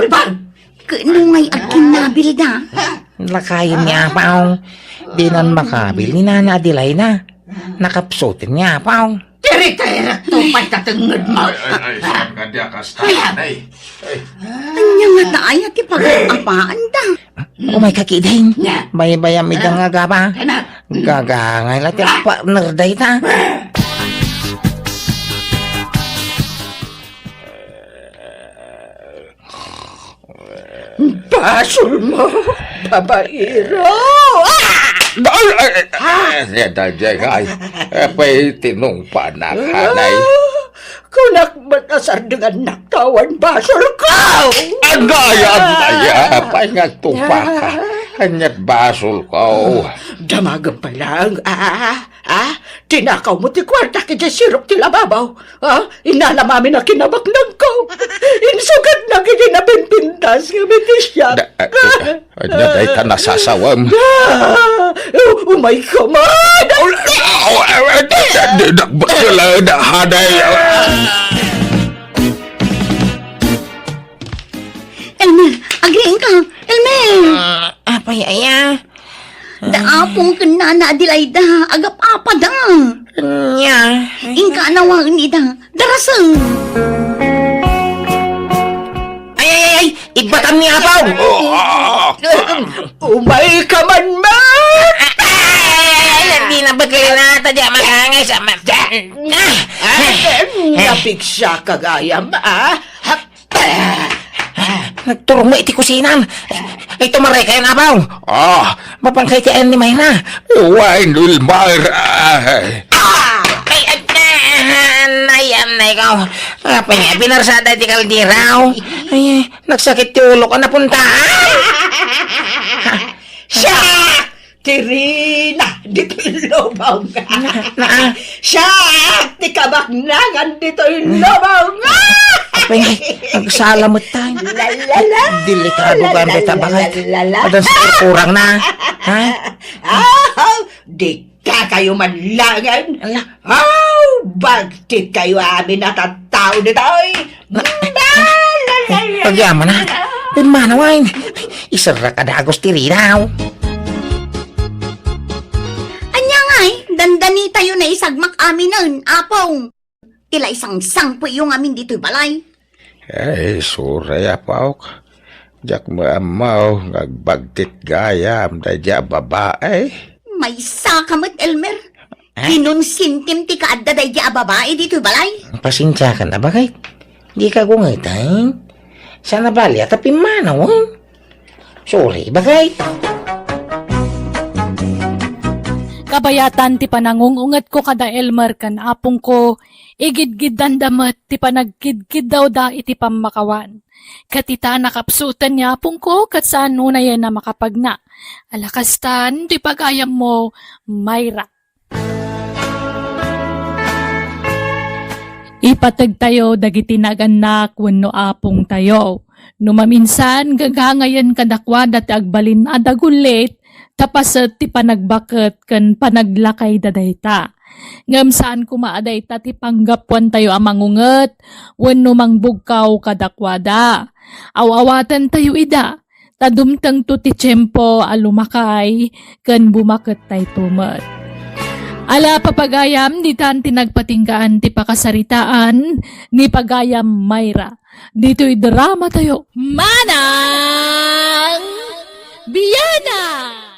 Ket no ngay agkinnabilda. Lakayen ni Apong. Dinan makabil ni Nana Adelaida. Nakapsuten ni Apong. Tiri-tirekto pay ta tengngedmo. Ay, ay, ay, saan nga di akasta, ay? Ay. Ania ngata aya ti pagap-apaanda? Umay ka, kidin. Nya. Baybayam ida nga agaba. Ania? Gagangay la ti agpartner dayta. Basolmo, babaero! Ah! Ay, ay, ay, ay, ay, ay, ay, ay, apay tinungpanak, hanay. Ah, kunak met a sardengannakto awan basolko! Agayam, agayam, apay nga agtungpaka. Aniat basolko. Damagem pay laeng, ah. Ah, tinakawmo ti kuarta iti sirok ti lababo. Ah, inalam amin a kinabaknangko. Insugad na iti napinpintas nga mitisiak. Da, ah, ah, ania dayta nasasawem? Ah, umayka man! Dinak bakla da haday. Elmer, agriingka. Elmer! Ah, apay aya? Da Apong ken Nana Adelaida, agap-apada. Nya. Inka a nawaen ida. Darasem. Ay, ay, ay, ay! Ibbatam ni Apong! Umayka man, man! Ay, ay, ay, ay, di na bakla na, ta di makangay sa ma-, ah! Ay, napigsa ka gayam, ah? Nagturong mo iti kusinan. Ay, tumaray kayo na, Apong. Ah. Mapangkay ti ayan ni Mayra. Wine will mar-, ah. Ah! Ay, ay, ah, anay, anay ko. Apay nga, binarsada ti kaldiraw. Ay, nagsakit ti ulo ko, napunta. Siya! Ti rina ditoy lubong. Na, na. Siak ti kabaknangan ditoy lubong. Apay, agsala met tayo. La, la, la. Delikado. La, la, gamit, la, abangay. La, la, la. Adan sa kurang na. Ha? Ah, di ka kayo manlangan. Ala. Aw, bagtit kayo amin a tattao ditoy. Ba-, ba-, la-, la-, la-, Agyaman na. Pimmanaw ay. Iserrak a dagos ti rinaw. Ania ngay, dandani tayo na isagmak aminen, Apong. Ti la isangsangpetyo ngamin ditoy balay. Ay, sorry, Apok. Diak maammo nga agbagtit gayam daydi a babae. Maysa ka met, Elmer. Ah? Kinonsintim ti kaadda daydi a babae ditoy balay. Pasensiakan, abakay. Di ka gungeten. Sana bali, ata pimmanaw, eh. Sorry, bakay. Kabayatan ti panangung-ungetko kada Elmer ken apongko, igidgiddanda met ti panagkidkiddawda iti pammakawan. Ket ita, nakapsuten ni apongko ket saan unayen a makapagna. Ala kastan ti pagayammo, Myra. Ipategtayo dagiti nagannak wenno apongtayo. No maminsan, gagangayen kadakuada ti agbalin a dagullit, ta paset ti panagbaket ken panaglakayda dayta. Ngem saan koma a dayta ti panggapuantayo a mangunget wenno mangbugkaw kadakuada. Aw-awatentayo ida, ta dumtengto ti tiempo a lumakay ken bumakettayto met. Ala, papagayam, ditan ti nagpatinggaan ti pakasaritaan ni pagayam Myra. Ditoy dramatayo, Manang Biana!